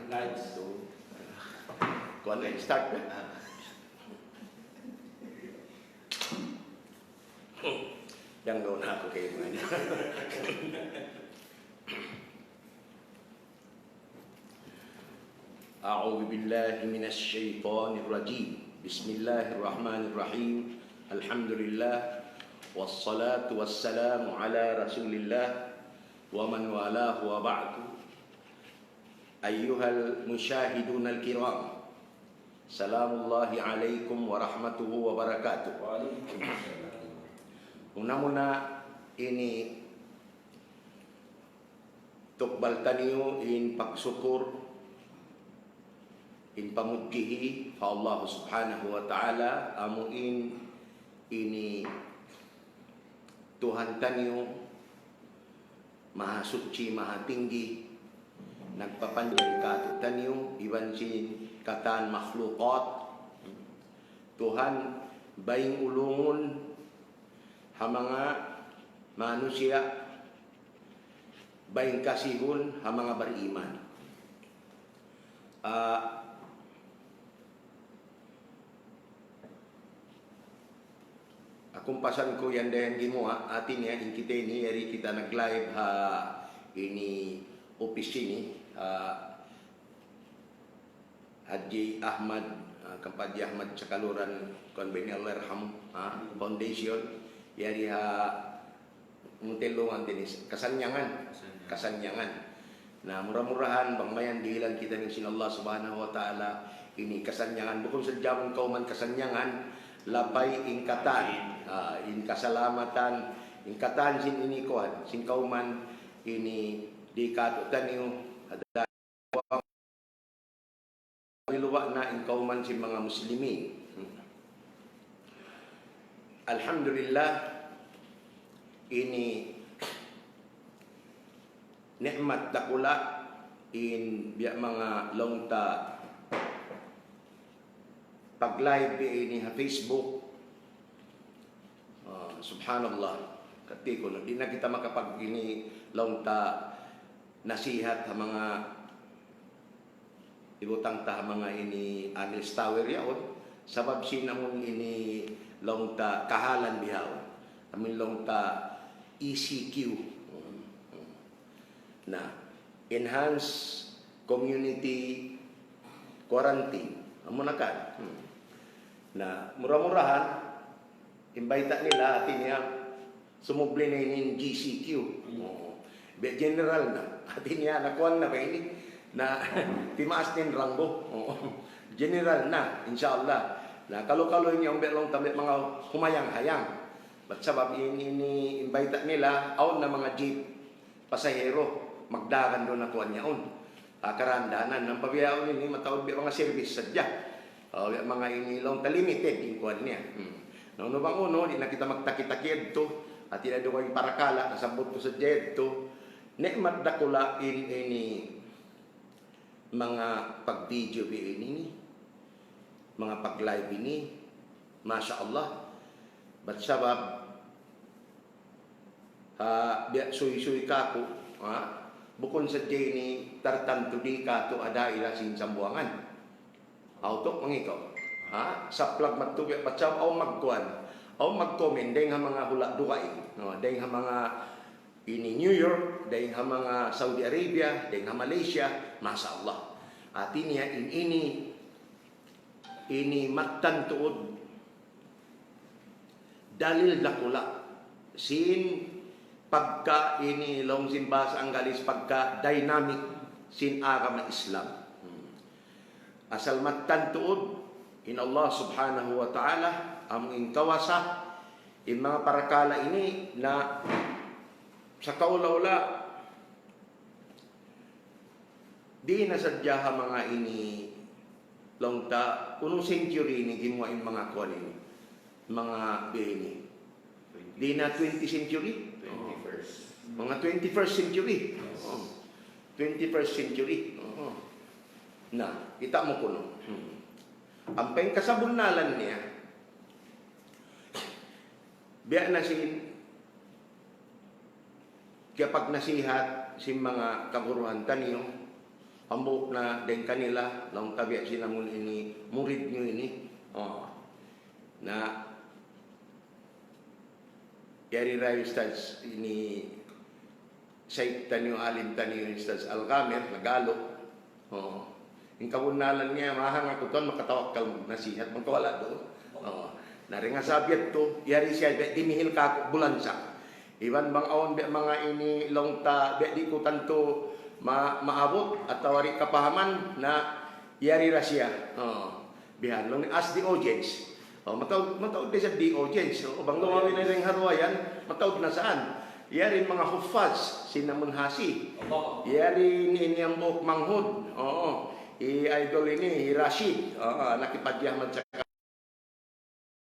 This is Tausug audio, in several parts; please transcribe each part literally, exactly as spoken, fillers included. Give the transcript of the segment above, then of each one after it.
Lights. Kuwan na, start na. Yan daw na aku kay Iman. أعوذ بالله من الشيطان الرجيم. بسم الله الرحمن الرحيم. الحمد لله. والصلاة والسلام على رسول الله ومن والاه وبعد. أيها المشاهدون الكرام، سلام الله عليكم ورحمته وبركاته. Muna-muna ini tukbal taniyu in pagsukur, in pamudji pa Allah Subhanahu wa Ta'ala, amu in ini Tuhan taniyu, Mahasuchi, Mahatinggi, nagpapanjari kātu'niyu iban sin katan makhlukat. Tuhan, baying ulungun ha manga manusiya', baying kasihun ha manga bariman. Ah, Aku pasan ku yan dayn gimuwa', hati niya in kita ini, yari kita nag-live ha ini, office ini, ha Haji Ahmad, ah, kan Haji Ahmad Sakaluran, kuwan ba ini, Allah yarham, ha, Foundation, yari ha Muntinluan ini, Kasanyangan. Kasanyangan. Kasanyangan. Na, mura-murahan, bang mayan dihilan kitaniyu sin Allah Subhanahu wa Ta'ala, ini Kasanyangan. Bukun sadja amun kawman Kasanyangan, lapay in katan, ah, in kasalamatan, in katan sin ini kuwan, sin kawman ini di kātu'niyu, ada Biluwa' na in kawman sin manga muslimin. Alhamdulillah, ini ni'mat dakula' in biya' manga laung ta pag-live ini ha Facebook. Ah, subhanallah. Kati ku, di' na kita makapag ini laung ta nasihat ha manga ibutang ta ha manga ini Anil's Tower yaun. Sabab sin amun ini laung ta kahalan bihaun. Amun laung ta E C Q. Na, enhance community quarantine. Amu na kan. Hmm. Na, mura-murahan, in bayta' nila, hati niya, sumubli na ini in G C Q. Hmm. Oo. Biya' general na. Hati niya, nakuwan na ba ini? Na, timaas na in ranggo. Oo. General na, insya Allah. Na, kalu-kalu ini, awn biya' laung ta biya' manga humayang-hayang. Bat sabab ini, ini, in bayta' nila, awn na manga jeep pasahero, magdagan duun na kuwan yaun. Ah, karandanan, ampa bihaun ini, mataud biya' manga service sadja. Oh, biya' manga ini laung ta limited in kuwan niya. Hmm. Na unu bang unu, di' na kita magtaki-taki yadtu. Hati niya dugaing parakala', nasabbut ku sadja yadtu. Ni'mat dakula' in ini manga pag-video biya' ini, manga pag-live ini. Masha Allah. Bat sabab, ha, biya' suysuy kāku', ha? Bukun sadja ini tartantu di kātu' ha daira sin Sambuwangan. Aw tu', mangikaw. Ha? Saplag madtu biya' bat sabab, awn magkuwan. Awn mag-comment, dayng ha manga hula' dugaing. No, dayng ha manga ini New York, dayng ha manga Saudi Arabia, dayng ha Malaysia, masha Allah. Hati niya in ini, ini mattan tuud dalil dakula' sin pagka ini laung sin bahasa Anggalis pagka dynamic sin agama Islam. Hmm. Asal mattan tuud in Allah Subhanahu wa Ta'ala, amu in kawasa, in manga parakala' ini na sakaula-ula di' na sadja ha manga ini laung ta, unu century ini gimuwa' in manga kuwan ini, manga biya' ini. Di' na twenty century? Twenty-first. Manga twenty-first century. Yes. Oh. Twenty-first century. Oo. Na, kita' mu kunu'. Hmm. Ampa in kasabunnalan niya, biya' na sin kiyapagnasihat sin manga kaguruhan taniyu, Hambuuk na dayn kanila, laung ta biya' sin amun ini, murid niyu ini. Oh. Na, yari da Ustadz ini, Sayyid taniyu, alim taniyu, Ustadz Al-Ghamir, nag-alu. Oh. In kabunnalan niya, mahang aku tuwan makatawakkal magnasihat, magkawala' duun. Oh. Na dayn ha sabab yadtu, yari siya, biya' dimihil kāku' bulan sa. Iban bang awn biya' manga ini laung ta, biya' di' ku tantu ma-, maabut atawa di' kapahaman, na yari da siya. Oh, bihan laung niya, ask the audience. Oh, mataud, mataud da isab the audience. Oh, bang laung amu in dayn ha duwa yan, mataud na saan. Yari manga huffaz, sin amun hasi. Yari ini, ini hambuuk manghud. Oo. Hi idol ini, hi Rashid. Oo, anak hi Padri Ahmad Saka.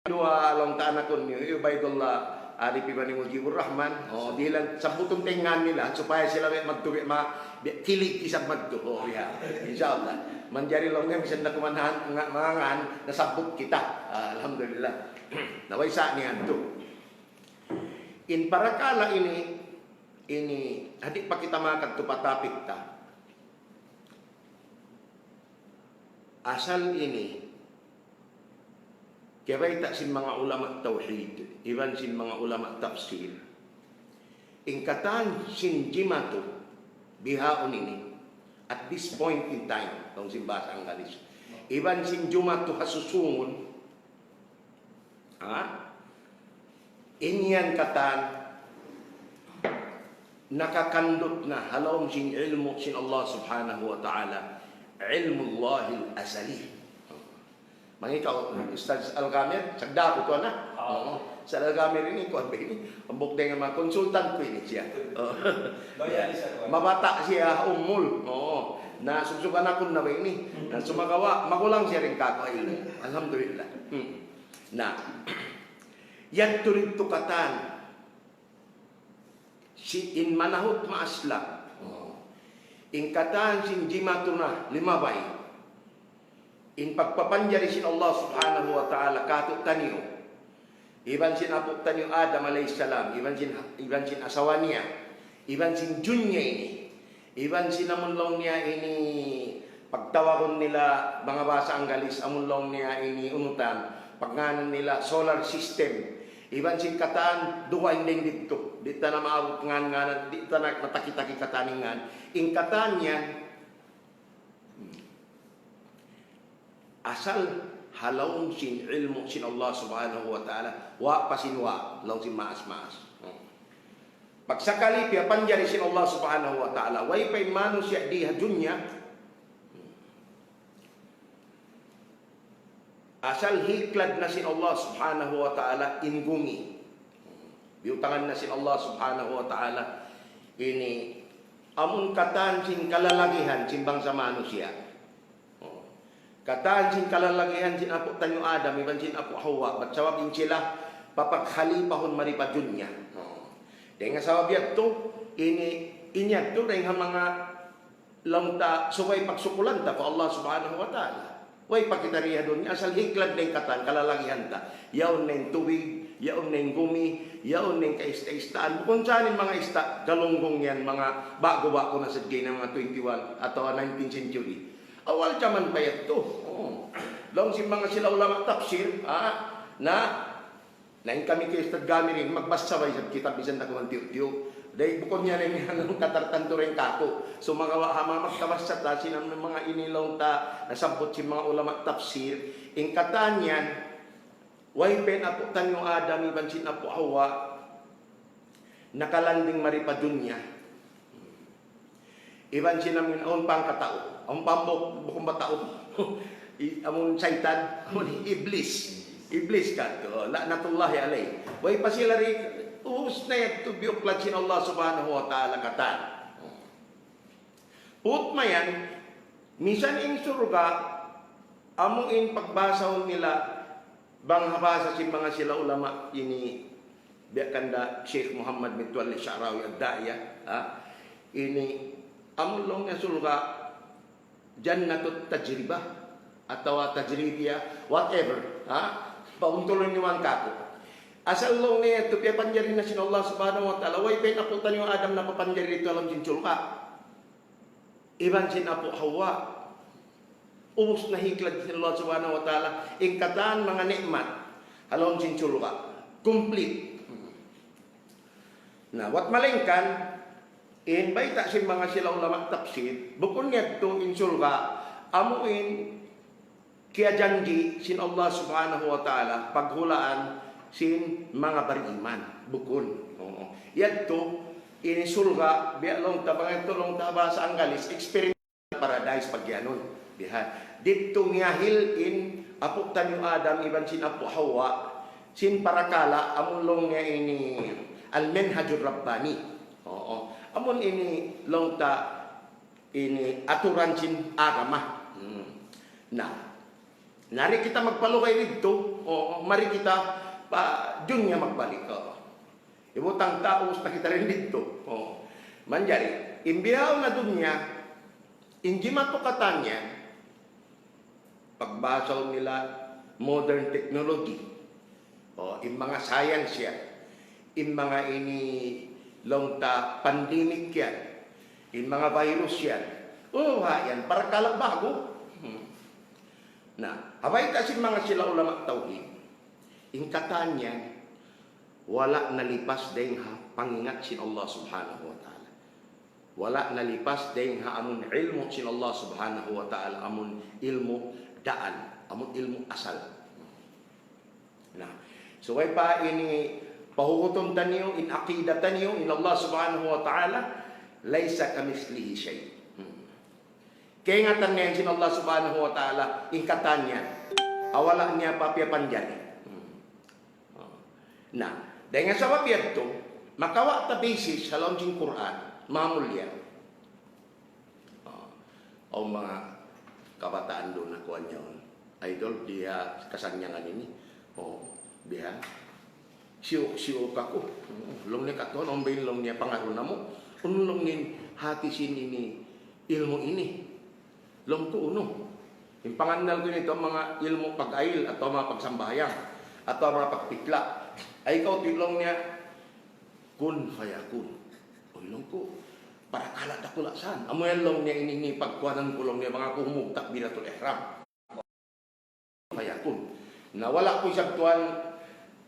Duwa laung ta anak ku ini, hi Ubaidullah Arif iban hi Mujibur Rahman. Oh, dihilan, sabbutun ta in ngan nila, supaya sila biya' madtu, biya' ma-, biya' kilig isab madtu. Oh, ya. Insya Allah. Manjari laung niya, misan da kuman han-, nga-, manga ngan, nasabbut kita. Ah, alhamdulillah. Na way sa' niya tu. In parakala' ini, ini, di' pa kita makadtu pa topic ta. Asal ini, kiyabayta' sin manga ulama tawhid, iban sin manga ulama tafsir. In katan sin jimatu, bihaun ini, at this point in time, laung sin bahasa Anggalis. Iban sin jumatu ha susungun, ha? In yan katan, nakakandut na ha lawm sin ilmu' sin Allah Subhanahu wa Ta'ala, ilmu Allahil azali. Mangikaw, Ustadz Al-Kamil, sagda ku tuwan na. Oo. Oo. Ustadz Al-Kamil ini, kuwan ba ini? Ambuk dayn ha manga konsultan ku ini siya. Oo. Loyalist ako. Mabata' siya, umul. Oo. Na, sugsugan aku na ba ini? Hmm. Na, sumagawa', magulang siya dayn kāku'. Alhamdulillah. Hmm. Na, yadtu didtu katan. Si in manahut maas la. Oh. In katan sin jimatu na limabay. In pagpapanjari sin Allah Subhanahu wa Ta'ala kātu'niyu. Iban sin apu' taniyu Adam alayhis salam, iban sin, iban sin asawa niya, iban sin dunya ini. Iban sin amun laung niya ini, pagtawagun nila, manga bahasa Anggalis, amun laung niya ini unutan, pagngānan nila solar system. Iban sin katan, duwa in dayn didtu. Di' ta na maabut ngan-nganan, di' ta na mataki-taki katan in ngan. In katan yan, asal ha lawm sin ilmu' sin Allah Subhanahu wa Ta'ala, wa' pa sin wa', laung sin maas-maas. Pagsakali piyapanjari sin Allah Subhanahu wa Ta'ala, way pa in manusiya' di ha dunya, asal hiklad na sin Allah Subhanahu wa Ta'ala in gumi. Biyutangan na sin Allah Subhanahu wa Ta'ala ini amun katan sin kalalagihan sin bangsa manusiya'. Oh. Katan sin kalalagihan sin apu' taniyu Adam, iban sin apu' Hawa, bat sabab in sila papaghalipahun mari pa dunya. Oh. Dayn ha sabab yadtu, ini, in yadtu dayn ha manga laung ta subay pagsukulan ta pa Allah Subhanahu wa Ta'ala. Way pa kita di ha dunya, asal hiklad na in katan, kalalagihan ta. Yaun na in tubig, yaun na in gumi, yaun na in kaista-istaan. Bukun sa in manga ista', galunggong yan, manga bagu-bagu na sadja na manga twenty-one atawa nineteen century. Awal jaman pa yadtu. Oh. Laung sin manga sila ulama tafsir, ha? Na, na in kami kay Ustadz Gamir ini, magbasa ba isab kitab misan da kuman tiyu'-tiyu'. Dayn bukun niya na in katartantu dayn kāku'. Sumagawa' ha manga magkabasa ta, sin manga ini laung ta, nasabbut sin manga ulama tafsir. In katan yan, way pa in apu' taniyu Adam, iban sin apu' Hawa, nakalanding mari pa dunya. Iban sin amun, amun pangkatau, amun pambuk, bukun ba tau. I-, amun saytan, amun iblis. Iblis katu', la'natullahi alayh. Way pa sila di', ubus na yadtu biyuklad sin Allah Subhanahu wa Ta'ala katan. Put mayan, misan in surga', amu in pagbasahun nila, bang ha bahasa sin manga sila ulama ini, biya' kanda Sheikh Muhammad Mitwalli Sha'rawi Ad-Da'iyah, ha? Ini, amu laung niya surga', jannatut tajribah, atawa tajribiyah, whatever, ha? Pauntulun niyu man kāku'. Asal laung niya yadtu piyapanjari na sin Allah Subhanahu wa Ta'ala, way pa in apu' taniyu Adam napapanjari didtu ha lawm sin surga'. iban sin Apu' Hawa. Ubus na hiklad sin Allah Subhanahu wa Ta'ala in katan manga ni'mat ha lawm sin surga'. Complete. Na, bat malaingkan, in bayta' sin manga sila ulama tafsir, bukun yadtu in surga', amu in kiyajanji' sin Allah Subhanahu wa Ta'ala, paghulaan sin manga bariman. Bukun. Oo. Yadtu, in surga', biya' laung ta, bang yadtu laung ta bahasa Anggalis, experience paradise pagyanun. Biha'. Didtu ngiyahil in apu' taniyu Adam iban sin apu' Hawa, sin parakala', amun laung niya ini al-minhajur rabbani. Oo. Amun ini laung ta ini aturan sin agama. Hmm. Na, nari kita magpalugay didtu. Oo, mari kita pa dunya magbalik. Oo. Ibutang ta, ubus na kita dayn didtu. Oo. Manjari, in bihaun na dunya, in jimatu katan yan, pagbahasa nila modern technology. O, in manga science yan. In manga ini laung ta pandemic yan. In manga virus yan. O, ha, yan, parakala' ba'gu. Hmm. Na, ha bayta' sin manga sila ulama tawhid. In katan yan, wala' nalipas dayn ha pangingat sin Allah Subhanahu wa Ta'ala. Wala' nalipas dayn ha amun ilmu' sin Allah Subhanahu wa Ta'ala, amun ilmu' daan, amun ilmu' asal. Na, subay pa ini pahuhutun taniyu, in aqidah taniyu, in Allah Subhanahu wa Ta'ala, ليس كمثله شيء. Hmm. Kaingatan niya sin Allah Subhanahu wa Ta'ala, in katan niya, wala' niya pa piyapanjari. Hmm. Na, dayn ha sabab yadtu, makawa' ta basis ha lawm sin Qur'an, mamulya. O, awn manga kabataan duun na kuwan yaun. Idol, biya' kasannyangan ini. O, biya'. Siyuk-siyuk aku. O, laung niya katuan, awn ba in laung niya pangaru namu'. Unu laung niya in hati sin ini, ilmu' ini. Laung ku unu. In pangannal ku ini, manga ilmu' pag-ayil, atawa manga pagsambahayang, atawa manga pagpitla'. Ay kaw, laung niya, kun fayakun. Uy, laung ku, parakala' dakula' san. Amu yan laung niya ini, ini pagkuanan ku laung niya, bang aku humug takbiratul ihram. Fayakun. Na wala' ku isab tuwan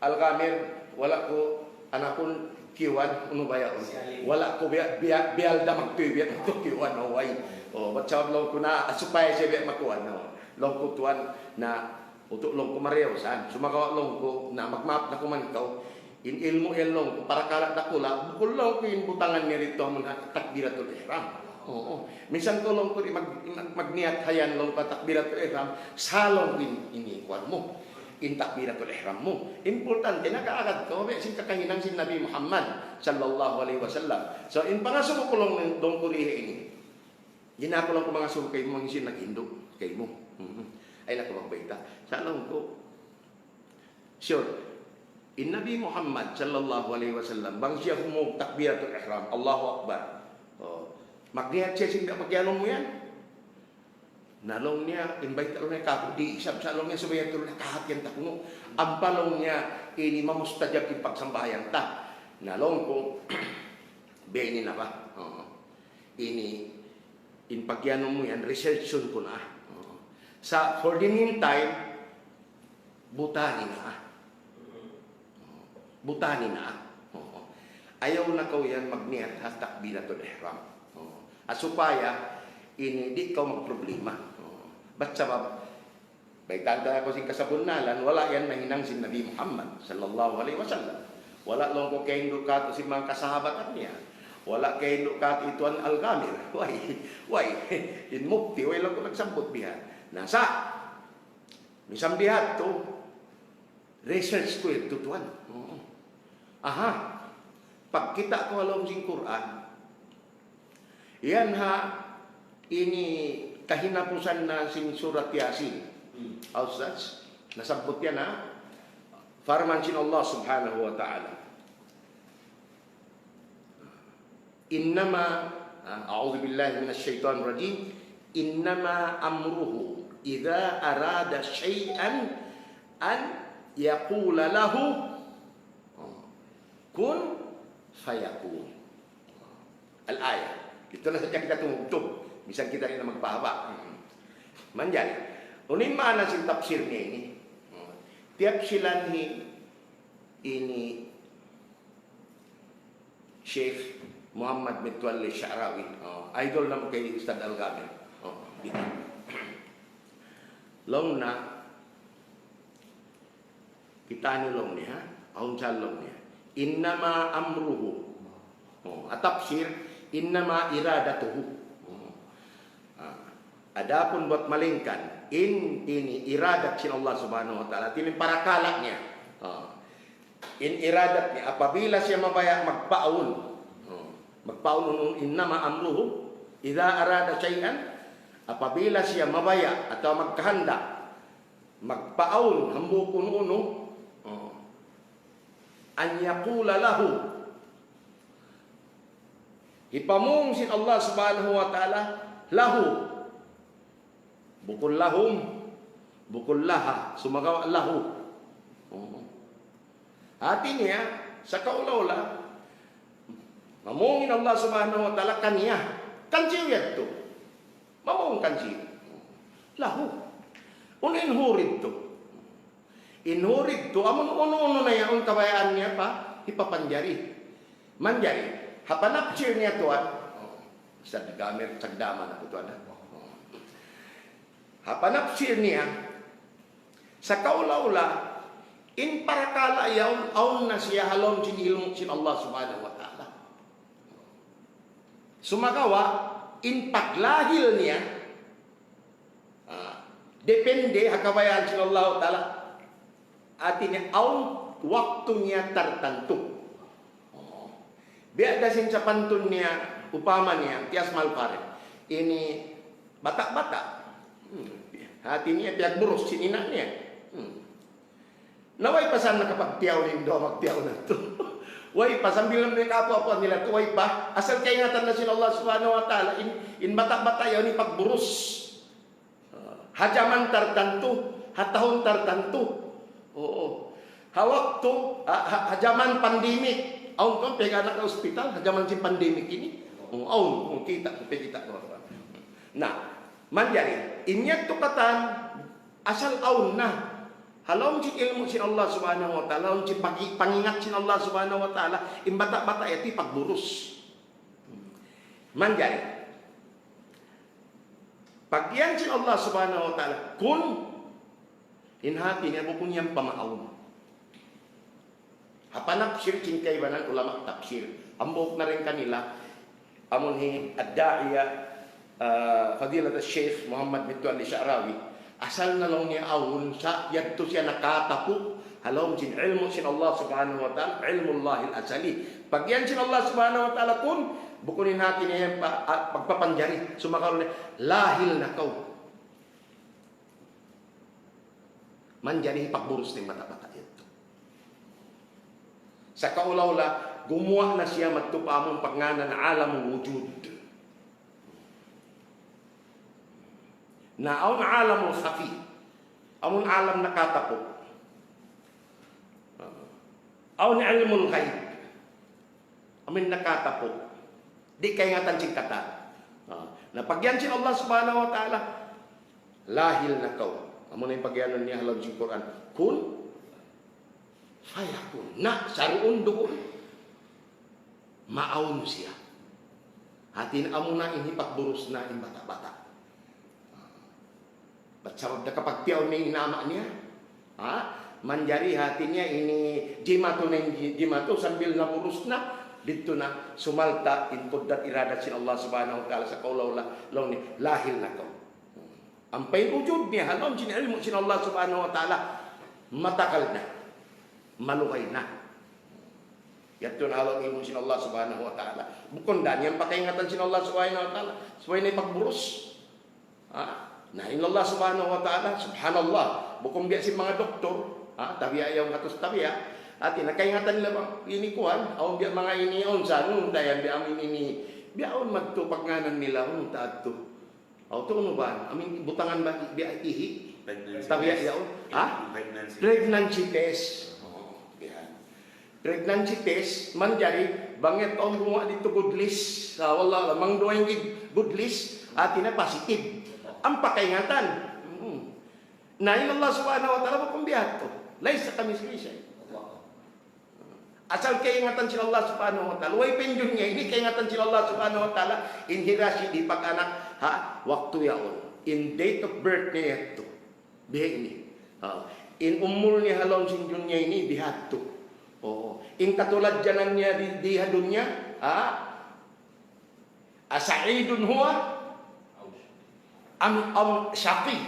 Al-Ghamir, wala' ku anakun kiyuan, unu ba yaun. Wala' ku biya', biya', biyalda magtuy, biya' magtuy kiyuan, no, way. O, bat sabab laung ku na, supaya siya biya' makuan, no. Laung ku tuwan, na, utu' laung ku marayaw san. Sumagawa' laung ku, na magmaap na ku man kaw. In ilmu' yan laung ku, parakala' dakula', bukun laung ku in butangan niya didtu amun ha-, takbiratul ihram. Oo. Minsan kaw laung ku di' mag-, mag-, magniyat ha yan laung ku takbiratul ihram, sa laung ku in, ini kuwan mu, in takbiratul ihram mu. Importante, nakaagad kaw, biya' sin kakahinang sin Nabi Muhammad sallallahu alayhi wasallam. So, in pangasubu ku laung, laung ku di' ini. Di' na aku laung ku mangasubu kaymu, hisiyu in naghindu' kaymu. Mhm. Ay, laung ku magbayta'. Sa' laung ku, sure. In Nabi Muhammad sallallahu alayhi wasallam, bang siya humug takbiratul ihram, Allahu Akbar. O, magniyat siya sin pagyanun mu yan. Na laung niya, in bayta' laung niya, kaku di' isab sa' laung niya, subay yadtu laung niya, kahatihan ta kunu'. Ampa laung niya, ini mamustajab in pagsambahayang ta. Na laung ku, biya' ini na ba? Oo. Ini, in pagyanun mu yan, researchun ku na. Oo. Sa', for the meantime, butani na. Butani na. Oo. Ayaw na kaw yan magniyat ha takbiratul ihram. Oo. Ha supaya ini di' kaw magproblema. Oo. Bat sabab, baytaan ta kaw sin kasabunnalan, wala' yan nahinang sin Nabi Muhammad sallallahu alayhi wasallam. Wala' laung ku kahindu' katu' sin manga kasahabatan niya. Wala' kahindu' katu' hi Tuan Al-Ghamir. Way, way. In mufti, way laung ku nagsabbut biha'. Na sa', minsan biha' tu, research ku yadtu tuwan. Oo. Aha. Pagkita' ku ha lawm sin Qur'an. Yan ha, ini kahinapusan na sin Surat Yasin. Hmm. Aw such, nasabbut yan ha, parman sin Allah Subhanahu wa Ta'ala. إنما، أعوذ بالله من الشيطان الرجيم. إنما أمره إذا أراد شيئا أن يقول له كن فيكون. Al-ayah. Didtu na sadja kita tumugtug. Misan kita di' na magpahaba'. Manjari. Unu in maana sin tafsir niya ini? Tiyapsilan hi ini Sheikh Muhammad Mitwalli Sha'rawi. Oh, idol namu' kay Ustadz Al-Ghamid. Oh, di'. Laung niya, kita' niyu laung niya, ha? Awn sa laung niya. Innama amruhu. Oh, ha tafsir, innama iradatuhu. Oh. Ah, adapun bat malaingkan, in ini iradat sin Allah Subhanahu wa Ta'ala, hāti niya in parakala' niya. Ah. In iradat niya, apabila siya mabaya' magpaawn. Oh. Magpaawn unu, innama amruhu, idha arada shay'an, apabila siya mabaya' atawa magkahanda', magpaawn hambuuk unu-unu, oh, an yaqula lahu. Hipamung sin Allah Subhanahu wa Ta'ala, lahu. Bukun lahum, bukun laha, sumagawa' lahu. Oh. Hāti niya, sa kaula-ula, mamung in Allah Subhanahu wa Ta'ala kaniya. Kansiyu yadtu? Mamung kansiyu? Lahu. Unu in hu didtu? In hu didtu, amun unu-unu na yaun kabayaan niya pa, hipapanjari. Manjari, ha panapsir niya tuwan, oh, Ustadz Gamer, sagdaman aku tuwan, ha? Oh. Ha panapsir niya, sa kaula-ula, in parakala' yaun, awn na siya ha lawm sin ilmu' sin Allah Subhanahu wa Ta'ala. Sumagawa', in paglahil niya, ah, depende ha kabayaan sin Allah Ta'ala. Hāti niya, awn waktu niya tartantu. Oh. Biya' da sin sapantun niya, upama niya, tiyas malpare. Ini bata'-bata'. Hmm. Hāti niya, piyagburus sin ina' niya. Hmm. Na way pa sa nakapagtiyaun in duwa magtiyaun natu'. Way pa, sambil na nakapu-apu nila tu, way pa. Asal kaingatan na sin Allah Subhanahu wa Ta'ala, in, in bata'-bata' yaun hipagburus. Ah, ha jaman tartantu, ha tahun tartantu. Oo. Ha waktu, ha, ha, ha jaman pandemic. Awn kaw pag-anak ha ospital, ha jaman sin pandemic ini. Oo, awn, awn kita', kita' ko. Na, manjari, in yadtu katan, asal awn na. Ha lawm sin ilmu' sin Allah Subhanahu wa Ta'ala, ha lawm sin pagi-, pangingat sin Allah Subhanahu wa Ta'ala, in bata'-bata' yadtu hipagburus. Manjari. Pag-iyan sin Allah Subhanahu wa Ta'ala, kun, in hāti niya bukun yan pamaawn. Ha panapsir sin kaibanan ulama tafsir. Hambuuk na dayn kanila, amun hi ad-da'iya, ah, Fadilat al-Sheikh Muhammad Mitwalli Sha'rawi, asal na laung niya awn sa yadtu siya nakatapu', ha lawm sin ilmu' sin Allah Subhanahu wa Ta'ala, ilmu Allahil azali. Pag-iyan sin Allah Subhanahu wa Ta'ala kun, bukun in hāti niya yan pa, ah, pagpapanjari, sumagawa' niya, lahil na kaw. Manjari hipagburus na in bata'-bata' yadtu. Sa kaula-ula, gumuwa' na siya madtu pa amun pagngānan alamul wujud. Na awn alamul khafi. Amun alam nakatapu'. Awn ilmul ghaib. Amun nakatapu'. Di' kaingatan sin katan. Ah, na pag-iyan sin Allah Subhanahu wa Ta'ala, lahil na kaw. Amu na in pag-iyanun niya ha lawm sin Qur'an. Kun fayakun. Na, saruun-duun. Maawn siya. Hāti niya amu na in hipagburus na in bata'-bata'. Bat sabab nakapagtiyaun na in ama' niya. Ha? Manjari hāti niya ini jimatu na in ji-, jimatu sambil naburus na, didtu na sumalta' in qudrat iradat sin Allah Subhanahu wa Ta'ala sa kaula-ula, laung niya, lahil na kaw. Ampa in wujud niya, ha lawm sin ilmu' sin Allah Subhanahu wa Ta'ala, matagal na. Malugay na. Yadtu na ha lawm ilmu' sin Allah Subhanahu wa Ta'ala. Bukun da niya pakaingatan sin Allah Subhanahu wa Ta'ala. Subay na hipagburus. Ha? Na, in Allah Subhanahu wa Ta'ala, subhanallah. Bukun biya' sin manga doktor. Ha? Tabiya' yaun katus tabiya'. Hāti niya kaingatan nila bang ini kuwan. Awn biya' manga ini, awn sa, awn tayan biya' amin ini. Biya' awn madtu pagngānan nila, awn ta adtu. Aw, tuud ba? Amin butangan ba, biya' ihi'? Pregnancy test. Tabiya' yaun. Ha? Pregnancy test. Pregnancy test. Oh, yan. Pregnancy test, manjari, bang yadtu awn gumuwa' didtu good list. Ah, wallah, bang duwa in good list, Hati niya positive. Ampa kaingatan. Hmm. Na in Allah Subhanahu wa Ta'ala bukun biya' hādtu. ليس كمثله شيء. Asal kaingatan sin Allah Subhanahu wa Ta'ala. Way pa in dunya ini kaingatan sin Allah Subhanahu wa Ta'ala. In hira siya di pag-anak, ha? Waktu yaun. In date of birth niya yadtu. Biya' ini. Ha. In umul niya ha lawm sin dunya ini biya' hādtu. Oo. In katuladjanan niya di, di ha dunya, ha? أسعيد هو أم أم شقي.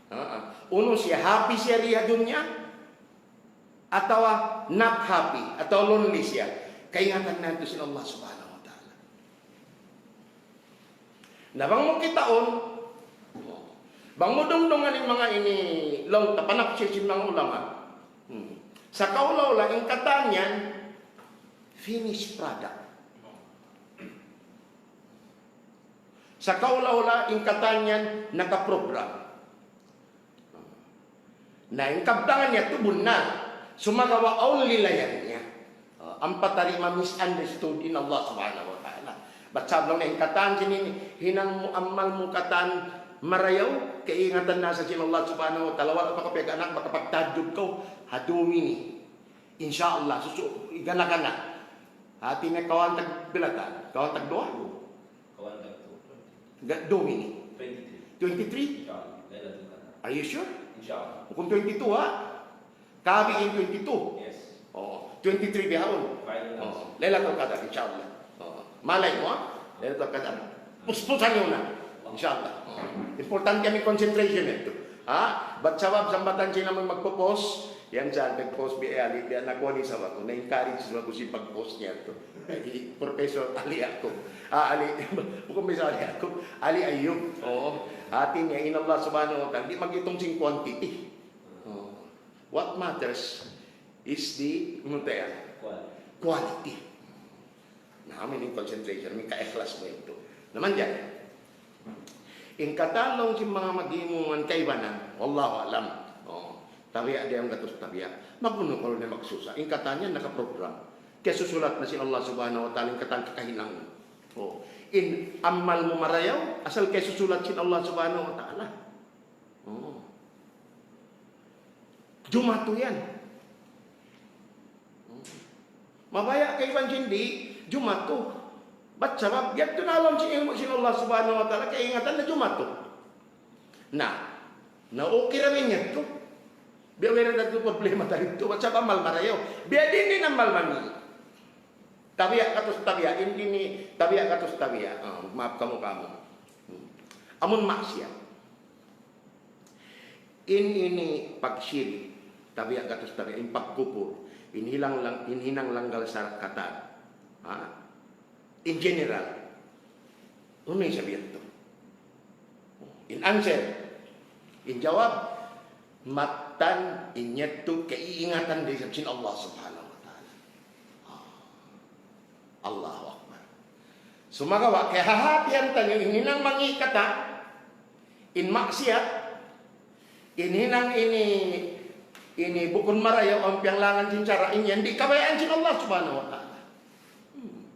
Ha, ha. Unu siya, happy siya di ha dunya, atawa not happy, atawa lonely siya. Kaingatan natu' sin Allah Subhanahu wa Ta'ala. Na bang mu kitaun, bang mu dungdungan in manga ini, laung ta panapsir sin manga ulama. Hmm. Sa kaula-ula, in katan yan, finished product. Sa kaula-ula, in katan yan nakaprogram. Na in kabtangan niya tu bunnal. Sumagawa' awn lilayan niya. Ah, ampa tari ma-misunderstood in Allah Subhanahu wa Ta'ala. Bat sabab laung niya in katan sin ini, hinang mu amal mu katan marayaw, kaingatan na sa sin Allah Subhanahu wa Ta'ala, wala' pa kaw piyag-anak, makapagtahajjud kaw, ha dum ini. Insya Allah, susu, igana-gana. Hati niya kawan tag pila ta, kawan tag duwa. Kawan tag tu. Ga-, dum ini. Twenty-three. Twenty-three? Insya Allah. Laylatul Qadar. Are you sure? Insya Allah. Bukun twenty-two, ha? Kabi in twenty-two. Yes. Oo. Twenty-three bihaun. Final answer. Oo. Laylatul Qadar, insya Allah. Oo. Malay mu, ha? Laylatul Qadar. Puspusan niyu na. Insya Allah. Oo. Importante kami concentration itu. Ha? Bat sabab sambatan sin amun magpo-post, yan sa nag-post bi Ali, biya' na kuwan isab aku, na-encourage isab aku sin pag-post niya tu. Hi Professor Ali Yacub. Ah, Ali, bukun Professor Ali Yacub, Ali Ayub. Oo. Hati niya, in Allah Subhanahu wa Ta'ala, di' mag-itung sin quantity. Oo. What matters is the, unu ta yan? Quality. Quality. Na, amu in concentration, amu in kaikhlas mu yadtu. Na manjari, in katan laung sin manga mag-iimungan kaibanan, wallahu a'lam. Oh, tabiya' di' yan gatus tabiya'. Magunu kalu na magsusa. In katan yan nakaprogram. Kiyasusulat na sin Allah Subhanahu wa Ta'ala in katan kakahinang. Oh, in amal mu marayaw, asal kiyasusulat sin Allah Subhanahu wa Ta'ala. Oh. Jumatu yan. Hmm. Mabaya' kaibanan sin di', jumatu. Bat sabab, yadtu na laung sin ilmu' sin Allah Subhanahu wa Ta'ala, kaingatan na jumatu. Na, na okay ra in yadtu. Biya' wala' na tu problema ta didtu, bat sabab amal marayaw. Biya' diin in amal mami. Tabiya' gatus tabiya', in ini, tabiya' gatus tabiya'. Ah, maap kamu, kamu. Hmm. Amun maksiyat. In ini pagshirik, tabiya' gatus tabiya', in pagkupur, in hinang lang-, in hinang langgal sara' katan. Ha? In general. Unu in sabihan tu? In answer, in jawab, mattan in yadtu kaiingatan da isab sin Allah Subhanahu wa Ta'ala. Ah. Allahu Akbar. Sumagawa', kahahatihan taniyu, in hinang mangi' katan, in maksiyat, in hinang ini, ini bukun marayaw amu in piyanglangan sin sara', in yan di' kabayaan sin Allah Subhanahu wa Ta'ala. Hmm.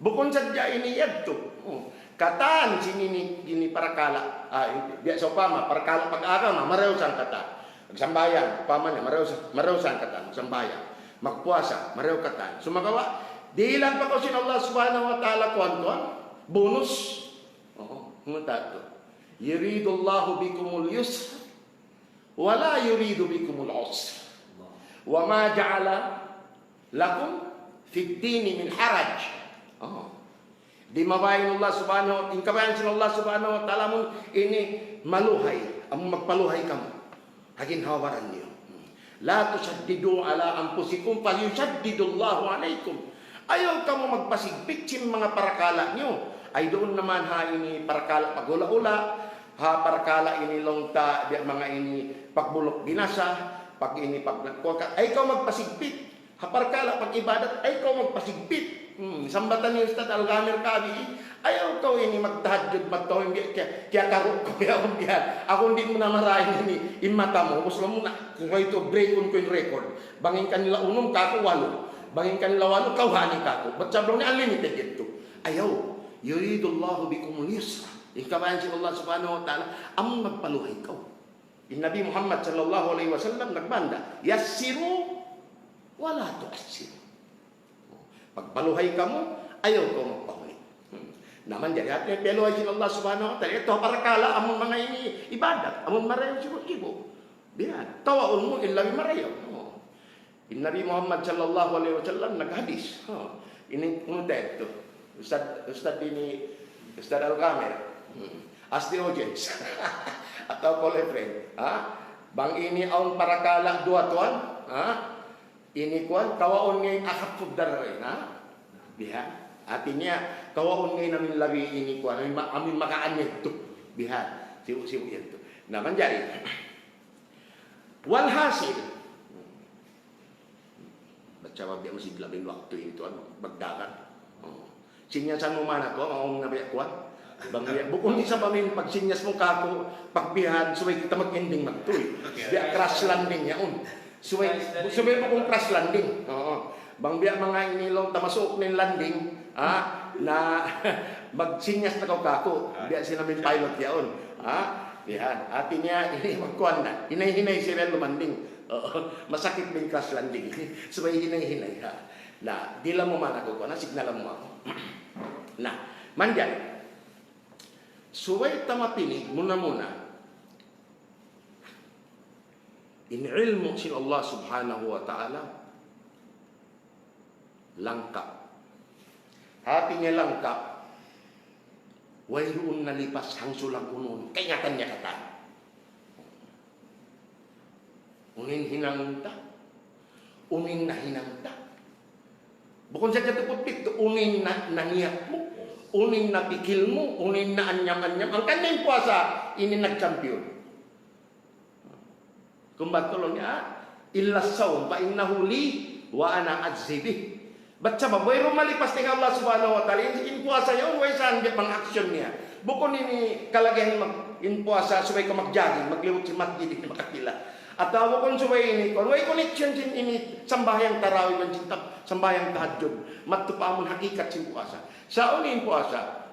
Bukun sadja ini yadtu. Hmm. Katan sin ini, ini parakala'. Ah, biya' sawpama, parakala' pag-agama, marayaw sa in katan. Magsambahayang, upama niya, marayaw sa, marayaw sa in katan, magsambahayang. Magpuasa, marayaw katan. Sumagawa', dihilan pa kaw sin Allah Subhanahu wa Ta'ala kuwan tuwan, bonus. Oo, unu ta tu? يريد الله بكم اليسر ولا يريد بكم العسر وما جعل لكم في الدين من حرج. Oo. Di' mabaya' in Allah Subhanahu wa, in kabayaan sin Allah Subhanahu wa Ta'ala amun ini maluhay, amun magpaluhay kamu. Ha ginhawa-baran niyu. لا تشددوا على أنفسكم فيشدد الله عليكم. Ayaw kamu magpasigpit sin manga parakala' niyu. Ay duun naman ha ini parakala' paghula'-hula', ha parakala' ini laung ta, biya' manga ini pagbuluk binasa, pag ini pag, kuwan ka, ayaw kaw magpasigpit. Ha parakala' pag-ibadat, ayaw kaw magpasigpit. Hmm, sambatan ni Ustadz Al-Ghamir Kabi, ayaw kaw ini magtahajjud, magtawin, biya', kiya, kiyakaru' kaw yaun biya'. Aku di' mu na marayaw ini, in mata mu, ubus mu na, kung ito, break-un ku in record. Bang in kanila unum, kaku' walu. Bang in kanila walu, kawhaan in kaku'. Bat sabab laung niya unlimited yadtu. Ayaw. يريد الله بكم اليسر. In kabayaan sin Allah Subhanahu wa Ta'ala, amun magpaluhay kaw. In Nabi Muhammad sallallahu alayhi wasallam nagbanda, يسروا ولا تعسروا. Pagpaluhay kamu, ayaw kamu magpahuli. Hmm. Na manjari hati niya piyaluhay sin Allah Subhanahu wa Ta'ala. Yadtu ha parakala' amun manga ini ibadat, amun marayaw sibu'-sibu'. Bihan. Kawaun mu in labi marayaw. Oh. In Nabi Muhammad sallallahu alayhi wasallam naghadis. Oh. Ini, unu ta yadtu? Ustad, Ustad ini, Ustad Al-Kamil. Hmm. Ask the audience. Atawa call a friend. Ha? Bang ini awn parakala' duwa tuwan, ha? Ini kuwan, kawaun ngay akapudar, ha? Bihan. Hati niya, kawaun ngay namin labi ini kuwan, amin ma-, amin makaanyad tu. Bihan. Sibu'-sibu' yadtu. Na manjari. Walhasil. Baca ba biya' masi labi in waktu ini tuwan, magdagan. Oh. Sinyasan mu man aku, maong na biya' kuwan. Bang biya', bukun isab amin pagsinyas mu kaku', pagbihan, subay kita mag-ending magtuy. Biya' crash landing yaun. Subay, subay bukun crash landing. Oo. Bang biya' manga ini laung ta masuuk na in landing, ha? Na magsinyas na kaw kaku'. Biya' sin amin pilot yaun. Ha? Yan. Hati niya, ini magkuwan na. Hinay-hinay siya lumanding. Oo. Masakit in crash landing. Subay hinay-hinay, ha? Na, di' la mu man aku kuwan, signal mu aku. Na, manjari. Subay ta mapinig muna-muna. In ilmu' sin Allah Subhanahu wa Ta'ala langkap. Hati niya langkap, wayruun nalipas hangsulag unu-unu. Kaingatan niya katan. Unu in hinangun ta? Unu in nahinang ta? Bukun sadja tuput didtu, unu in na, naniyat mu, unu in napikil mu, unu in naanyam-anyam. Hangkan in puasa, ini nag-champion. Kumbatul niya, إلا الصوم فإنه لي وأنا أجزي به. Bat sabab, wayruun malipas dayn ha Allah Subhanahu wa Ta'ala. In, in puasa yaun, way saan biya' bang action niya. Bukun ini kalagihan mag, in puasa, subay kaw mag-jogging, maglibut sin masjid, ini makakila. Atawa bukun subay ini, kuwan, way connection sin ini, sambahayang tarawih, iban sin ta-, sambahayang tahajjud. Madtu pa amun hakikat sin puasa. Sa' unu in puasa?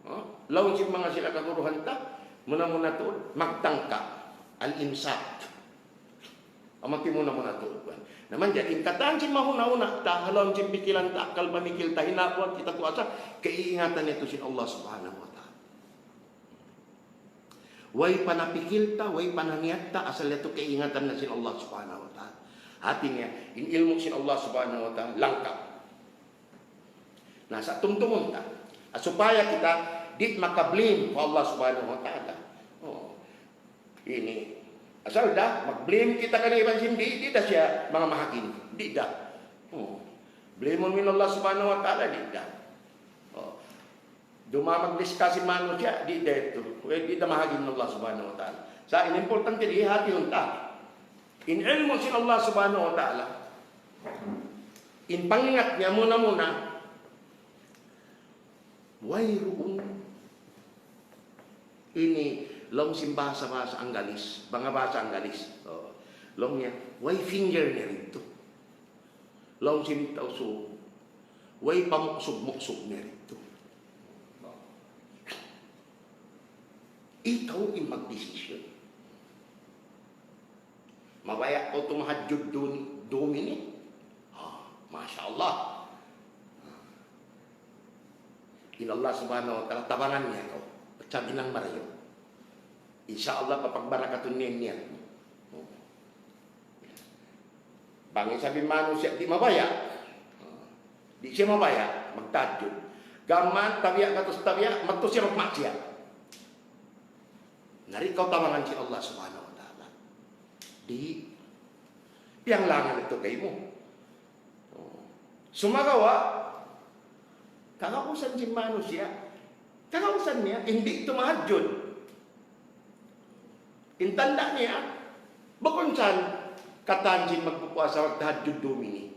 Ha? Laung sin manga sila kaguruhan ta, muna-muna tuud, magtangka, al-imsak. Amu in muna-muna tuud, kuwan. Na manjari, in katan sin mahuna-huna ta, ha lawm sin pikilan ta, akkal pamikil ta, hinapuan kita puasa, kaingatan yadtu sin Allah Subhanahu wa Ta'ala. Way pa napikil ta, way pa naniyat ta, asal yadtu kaingatan na sin Allah Subhanahu wa Ta'ala. Hati niya, in ilmu' sin Allah Subhanahu wa Ta'ala, langkap. Na, sa' tumtumun ta. Ah, supaya kita di' maka-blame pa Allah Subhanahu wa Ta'ala. Oh. Ini. Asal da, mag-blame kita kaniya iban sin di', di' da siya manga mahagin. Di' da. Oh. Blame mu in Allah Subhanahu wa Ta'ala, di' da. Oh. Dumamag-discuss in manusiya', di' da yadtu. Well, di' da mahagin Allah Subhanahu wa Ta'ala. Sa' in importante, di' hatihun ta. In ilmu' sin Allah Subhanahu wa Ta'ala, in pangingat niya muna-muna, wayruun ini laung sin bahasa-bahasa Anggalis, manga bahasa Anggalis. Oh. Laung niya, way finger niya didtu. Laung sin Tausug, way pamuksug-muksug niya didtu. Ikaw in magdesisyon. Mabaya' kaw tumahajjud dun-, dumini? Ah, masha Allah. In Allah Subhanahu wa Ta'ala, tabangan niya kaw. Sabi nang marayaw. Insya Allah, papagbarakatun niya in niyat mu. Bang isab in manusiya' di' mabaya'. Di' siya mabaya' magtahajjud. Gam man, tabiya' gatus tabiya', madtu siya magmaksiyat. Na di' kaw tabangan sin Allah Subhanahu wa Ta'ala. Di'. Piyanglangan yadtu kaymu. Oh. Sumagawa', kagausan sin manusiya', kagausan niya, in di' tumahajjud. In tanda' niya, bukun sa' katan sin magpupuasa, magtahajjud dumini.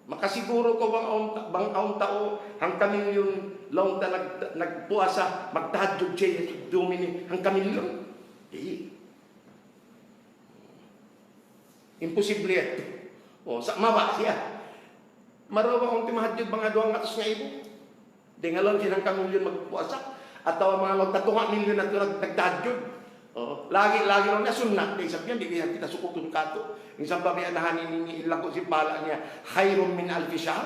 Makasiguru kaw bang awn ta-, bang awn tau hangka milyun laung ta nag-, nagpuasa, magtahajjud siya dumini hangka milyun? Di'. Imposible yan. O, sa' mabaya' siya. Marayaw bang awn timahajjud manga duwanggatus ngaibu? Dayn ha lawm sin hangka milyun magpuasa, atawa manga lawm ta tunga' milyun natu' nag-, nagtahajjud. Oh, lagi', lagi' laung niya sunnat. Di' isab yan, di' yan kita sukutun katu'. Minsan pa biya' na ha ini, ini, in laggu' sin pahala' niya, خير من ألف شهر.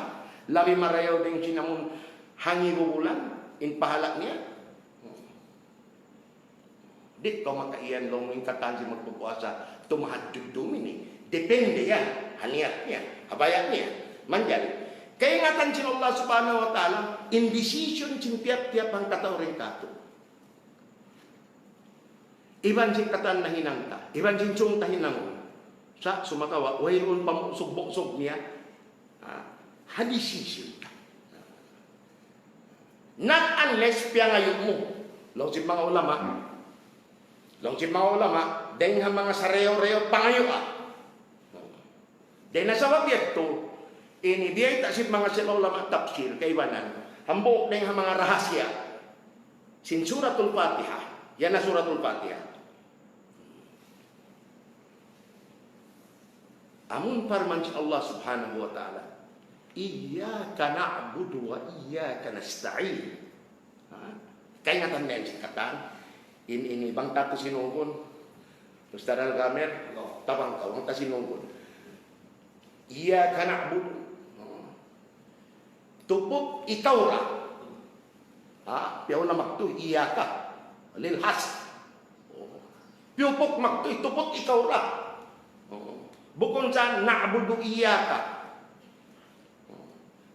Labi marayaw dayn sin amun hangibu bulan, in pahala' niya. Di' kaw makaiyan laung in katan sin magpupuasa, tumahajjud dum ini. Depende yan ha niyat niya, ha bayat niya. Manjari, kaingatan sin Allah Subhanahu wa Ta'ala, in decision sin tiyap-tiyap hangkatau dayn katu'. Iban sin katan nahinang ta, iban sin sung ta hinangun. Sa' sumagawa', wayruun pamusug-musug niya, ha, ha decision ta. Not unless piyangayu' mu. Laung sin manga ulama. Laung sin manga ulama, dayn ha manga sarayaw-rayaw pangayu', ah. Dayn ha sabab yadtu, ini biyayta' sin manga, sin ulama tafsir, kaibanan. Hambuuk dayn ha manga rahasiya sin Suratul Fatiha. Yan na Suratul Fatiha. Amun parman sin Allah Subhanahu wa Ta'ala, إياك نعبد وإياك نستعين. Ha? Kaingatan niyu yan sin katan. In, ini bang ta tuud sinugun. Ustadz Al-Ghamer, tabang kaw, bang ta sinugun. إياك نعبد. Tuput ikaw ra. Ha? Piyauna magtuy, إياك. للحصر. Piyupuk magtuy, tuput ikaw ra. Bukun sa نعبد إياك.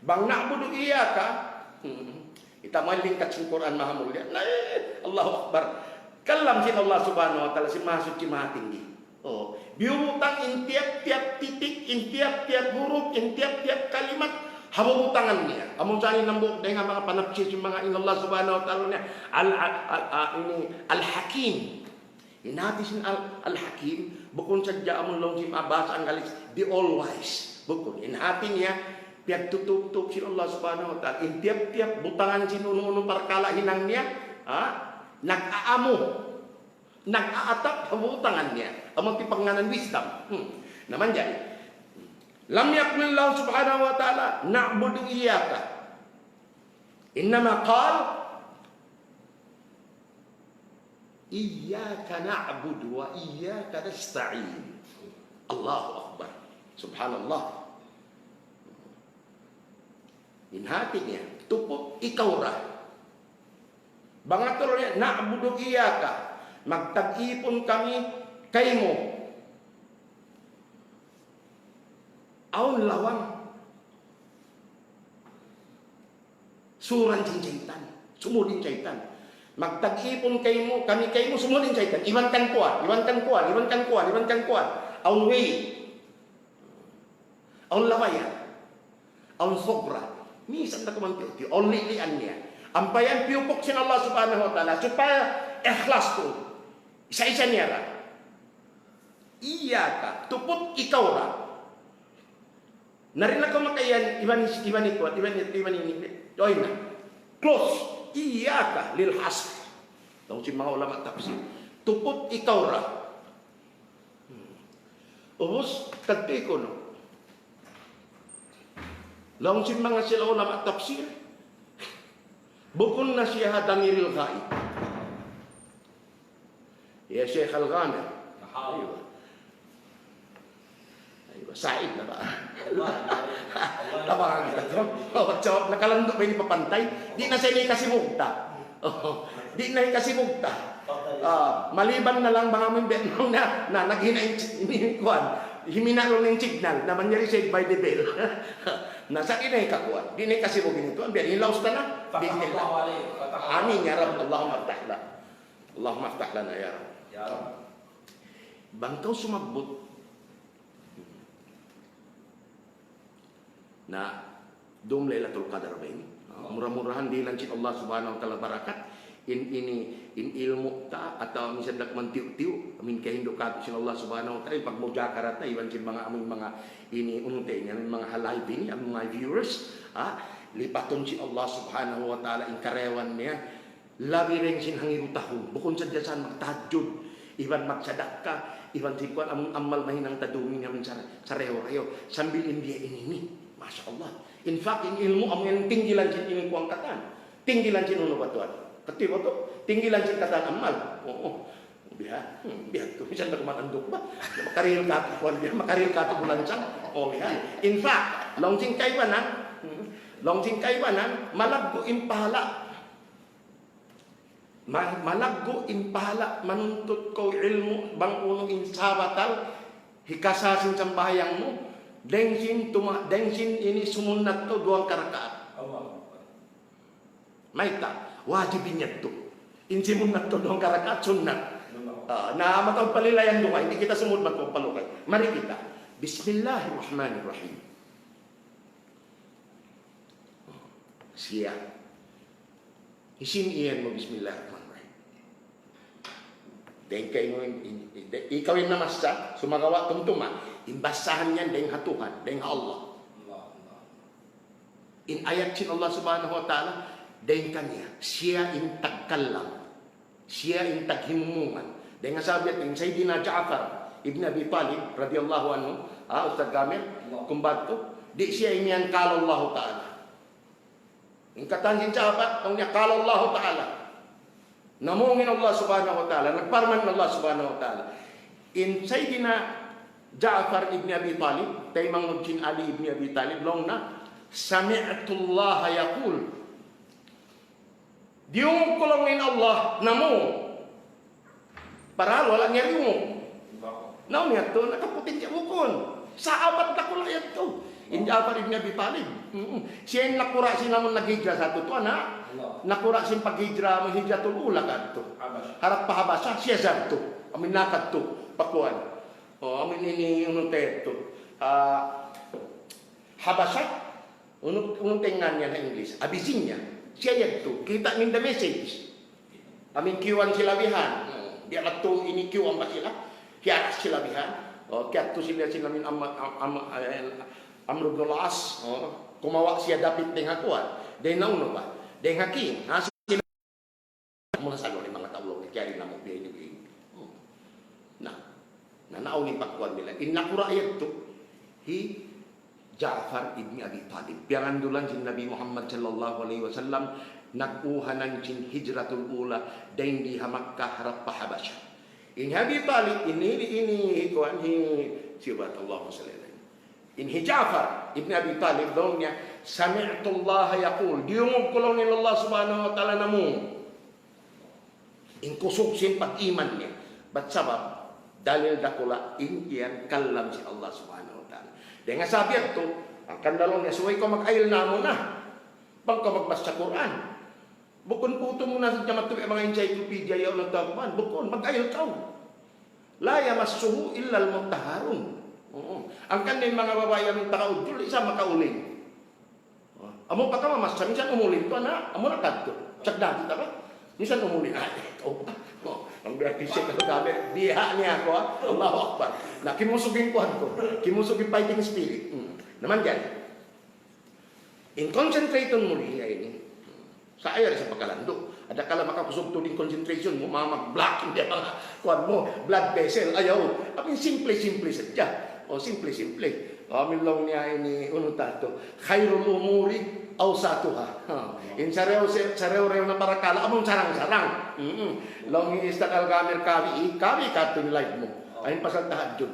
Bang نعبد إياك, hmm, kita' mu in lingkat sin Qur'an mahamulliya. Na, eh, Allahu Akbar. Kalam sin Allah Subhanahu wa Ta'ala, sin Mahasuchi Mahatinggi. Oh, biyubutang in tiyap-tiyap titik, in tiyap-tiyap huruf, in tiyap-tiyap kalimat, ha bubutangan niya. Amun sa in hambuuk dayn ha manga panafsir sin manga in Allah Subhanahu wa Ta'ala niya, al, al, al, al, ini, Al-Hakim. In hati sin Al-, Al-Hakim, bukun sadja amun laung sin bahasa Anggalis, the all wise. Bukun. In hati niya, piyagtutup-tup sin Allah Subhanahu wa Ta'ala. In tiyap-tiyap butangan sin unu-unu parkala' hinang niya, ha? Nag-aamu. Nag-aatap ha butangan niya. Amun ti pagngānan wisdom. Hmm. Na manjari. لم يقل الله سبحانه وتعالى نعبد إياك. إنما قال إياك نعبد وإياك نستعين. Allahu Akbar. Subhanallah. In hati niya, tuput ikaw ra. Bang atu laung niya, نعبد إياك. Magtag-ipun kami kaymu. Awn lawang. Suran sin saytan. Sumud in saytan. Magtag-ipun kaymu, kami kaymu, sumud in saytan. Iban kan kuwan, iban kan kuwan, iban kan kuwan, iban kan kuwan. Awn way. Awn labayan. Awn sugra. Misan da kuman tiyu'-tiyu'. Awn li'lian niya. Ampa yan piyupuk sin Allah Subhanahu wa Ta'ala. Supaya ikhlas tuud. Isa-isa niya ra. Iyyaka. Tuput ikaw ra. Na di' na kaw makaiyan iban, iban ikuan, iban, iban ini. Oy na. Close. Iyyaka lil hasr. Laung sin manga ulama tafsir. Tuput ikaw ra. Hmm. Ubus, kadtu kunu'. Laung sin manga sila ulama tafsir. Bukun na siya ha damiril ghaib. Ya Sheikh Al-Ghamir. Aha. Aywa. Aywa, Said na ba? Allah, Allah. Tabangan kita to. Oh, jawab, nakalandu' ba ini pa pantay? Di' na siya ini kasibugta. Oh, di' na ini kasibugta. Ah, maliban na lang bang amun biya' na, na, naghinay in, in, kuwan. Himinang in signal. Na manjari Saved by the Bell. Na sa' di' na ini kakuwan. Di' na ini kasibug ini tuwan. Biya' ini laus na na. Bi'idhnillah. Amin ya Rabb. Allahumma aftah lana. Allahumma aftah lana ya Rabb. Ya Rabb. Bang kaw sumabbut na dum Laylatul Qadar ba ini? Ah, mura-murahan dihilan sin Allah Subhanahu wa Ta'ala barakat in ini, in ilmu' ta atawa misan da kuman tiyu'-tiyu', amin kahindu' katu' sin Allah Subhanahu wa Ta'ala, in pagmudzakara ta, iban sin manga, amin manga ini unte ini, amin manga ha live ini, amin manga viewers, ha, lipatun sin Allah Subhanahu wa Ta'ala in karayawan niya, labi dayn sin hangibu tahun, bukun sadja sa' magtahajjud, iban magsadakka, iban sin kuwan amun amal mahinang ta dum ini amun sar-, sarayaw-rayaw, sambil in biya' ini ini. Masha Allah. In fact, in ilmu' amun yan tinggilan sin ini kuwan katan. Tinggilan sin unu ba tuwan? Kati ba tu? Tinggilan sin katan amal. Oo. Biya'. Hmm, biya' tu. Misan da kuman anduk ba? Makarihil katu' kuwan biya'. Makarihil katu' bulansang. Oh, biya'. In fact, laung sin kaibanan. Hmm. Laung sin kaibanan, malaggu' in pahala. Ma-, malaggu' in pahala manuntut kaw ilmu' bang unu in sabatal hikasa sin sambahayang mu, dayng sin tuma-, dayng sin ini sumunnat kaw duwang karakaat. Allahu Akbar. Mayta', wajib in yadtu. In sumunnat kaw duwang karakaat, sunnat. Allahu Akbar. Ah, na mataud palilayan duwa, di' kita sumud magpapalukay. Mari kita. Bismillahirrahmanirrahim. Siya. Hisiyu in iyan mu, Bismillahirrahmanirrahim. Dayng kaymu in, in, in, ikaw in namassa, sumagawa' tumtuma. In basahan yan, dayng ha Tuhan, dayng ha Allah. In ayat sin Allah Subhanahu wa Ta'ala, dayng kaniya, siya in tagkalam. Siya in taghimumungan. Dayng ha sabab in Sayyidina Ja'far ibn Abi Talib radiyallahu anhu, ah, Ustadz Gamil, Allah. Kumbadtu, di' siya imiyan قال الله تعالى. In katan sin sahabat, laung niya قال الله تعالى. Namung in Allah Subhanahu wa Ta'ala, nagparman in Allah Subhanahu wa Ta'ala. In Sayyidina Ja'far ibn Abi Talib, taymanghud sin Ali ibn Abi Talib, laung niya, سمعت الله يقول. Diyungug ku laung in Allah, namung. Parahal wala' niya diyungug. Naunu yadtu, nakaputing siya bukun. Sahabat dakula' yadtu. In Ja'far ibn Abi Talib. Mm-mm. Siya in nakura' sin amun naghijra sa tuwan, ha? Allah. Nakura' sin paghijra, amun hijratul ula kadtu. Habasha. Harap pa Habasha, siya yadtu. Amun nakadtu, pa kuwan. Oh, amun ini, unu ta yadtu. Ah, Habasha. Unu, unu in ngan niya ha English? Abyssinia. Siya yadtu. Kita' niyu in The Message. Amun kiyuwan sila bihan. Hmm. Biya' madtu ini kiyuwan ba sila? Kiyarah sila bihan. Oh, kiyadtu sila sin amun Am-, Am-, Am-, eh, Amr ibn al-As. Oh, kumawa' siya dapit dayng ha kuwan. Dayng ha unu ba? Dayng ha king. Ha, sila. Muna sa' laung in manga tau laung niya, kiyari namu' biya' ini, biya' ini. Hmm. Na, na, naawn in pagkuwan nila. In nakura' yadtu, hi Ja'far ibn Abi Talib. Piyangandulan sin Nabi Muhammad sallallahu alayhi wasallam, nag-uhanan sin hijratul ula, dayng di ha Makkah harap pa Habasha. In Abi Talib, ini, ini, kuwan, hi, sibat, Allahumma salli alayhi. In hi Ja'far ibn Abi Talib, laung niya, سمعت الله يقول, diyungug ku laung in Allah Subhanahu wa Ta'ala namung. In kusug sin pag-iman niya. Bat sabab, dalil dakula' in yan kalam sin Allah Subhanahu wa Ta'ala. Dayng ha sabab yadtu, hangkan laung niya, subay kaw mag-ayil namu' na. Bang kaw magbasa Qur'an. Bukun putu mu na sadja matu in manga encyclopedia yaun atawa kuman. Bukun, mag-ayil kaw. لا يمسه إلا المطهرون. Oo. Hangkan in manga babai amun taga Ujjul, isa makauling. Oh. Amu pa ka mamassa, minsan umuling tuwan, ha? Amu na kadtu. Cak dati ta ba? Minsan umuling. Ay, ikaw pa. Oh, ang biya' di siya kagami. Biya' niya aku, ha? Allahu Akbar. Na, kimusug in kuwan ku. Kimusug in fighting spirit. Hmm. Na man yan. In concentrate mu liya ini. Sa' ayaw da isab pagkalandu'. Adakala makakusug tuud in concentration mu, ma-, mag-block in manga kuwan mu, blood vessel, ayaw. Amu in simple-simple sadja. O, simple-simple. Amu in laung niya ini, unu ta tu, خير الأمور أوسطها. Ha. In sarayaw-, sarayaw-rayaw na parakala', amu in sarang-sarang. Mm-mm. Laung hi Ustadz Al-Gamil Kawi, Kawi, katu' in live mu. Amu in pasal tahajjud.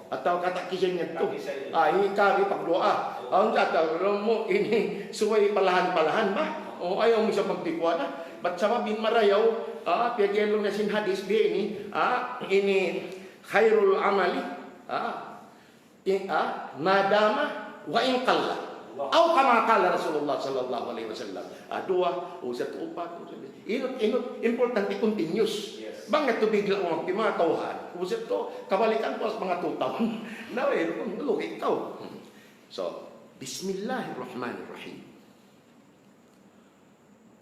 Atawa kata' kisan niya tu. Ah, ini kari pagduwaa. Awn kata', laung mu, ini subay palahan-palahan ba? O, ayaw mu sa' magtikuan, ah. Bat sabab in marayaw, ah, piyag-iyan laung niya sin hadis, biya' ini, ah, ini خير العمل, ah, in, ah, ما دام وإن قل. أو كما قال رسول الله صلى الله عليه وسلم. Ah, duwa, usat, upat, usat. Inut, inut, importante continuous. Yes. Bang yadtu bigla' mu magtima, tawhan. Usat tu, kabalikan ku as manga two thousand. Na, eh, lugi kaw. Hmm. So, Bismillahirrahmanirrahim.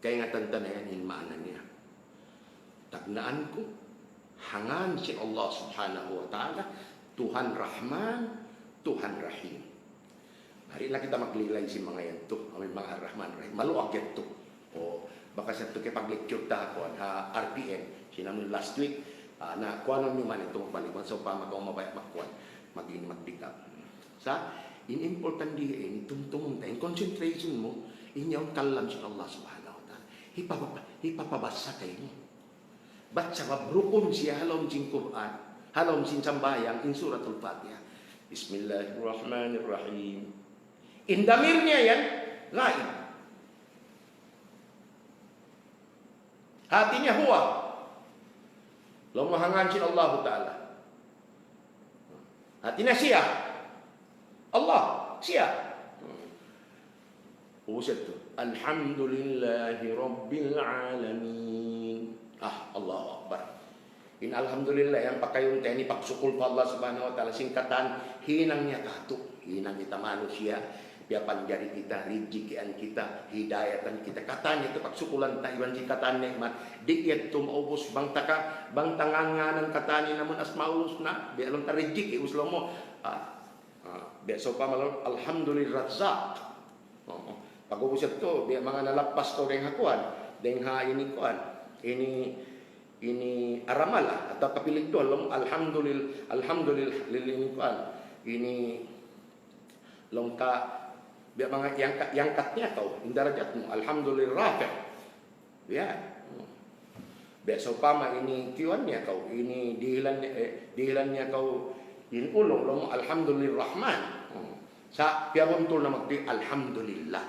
Kaingatan ta na yan in maana niya. Tagnaan ku, ha ngan sin Allah Subhanahu wa Ta'ala, Tuhan Rahman, Tuhan Rahim. Mari na kita maglilay sin manga yan tu, amu in manga Rahman Rahim. Maluag yan tu. O, bakas yan tu kipag-lecture ta, kuwan, ha R P N, sin amu in last week, ah, na, kuwan niyu man itu magbalik, man sa' upama kaw mabaya' magkuwan, mag-, mag-pick up. Sa', in important di ini, tumtumun ta, in concentration mu, in yaun kalam sin Allah Subhanahu wa Ta'ala. Hipapa-, hipapabasa kaymu. Bat sabab rukun siya ha lawm sin Qur'an, ha lawm sin sambahayang in Suratul Fatiha. Bismillahirrahmanirrahim. In damir niya yan, ghaib. Hati niya huwa. Laung mu ha ngan sin Allahu Ta'ala. Hati niya siya. Allah, siya. Ubus yadtu. Alhamdulillahi Rabbil Alamin. Ah, Allahu Akbar. In alhamdulillah, yan pakayun ta ini pagsukul pa Allah Subhanahu wa Ta'ala. Sin katan, hinang niya katu'. Hinang kita manusiya'. Piyapanjari kita, rijikian kita, hidayatan kita. Katan yadtu pagsukulan ta iban sin katan nikmat. Di' yadtu maubus bang ta ka, bang ta ngan-nganan katan ini namun as maubus na. Biya' laung ta rijiki, ubus laung mu. Ah, ah, biya' sawpama laung, Alhamdulillah Razzaq. Oo. Pag-ubus yadtu, biya' manga nalappas kaw dayng ha kuwan. Dayng ha ini kuwan. Ini, ini aramala atawa kapiligduhan laung, Alhamdulillah, Alhamdulillah, lil ini kuwan. Ini laung ka, biya' manga iyangkat, iyangkat niya kaw, in darajat mu, Alhamdulillah, rafi'. Biya'. Biya' sawpama ini kiyuan niya kaw, ini dihilan niya, eh, dihilan niya kaw, in ulung, laung mu, Alhamdulillah Rahman. Hmm. Sa' piyabuntul na magdi, Alhamdulillah.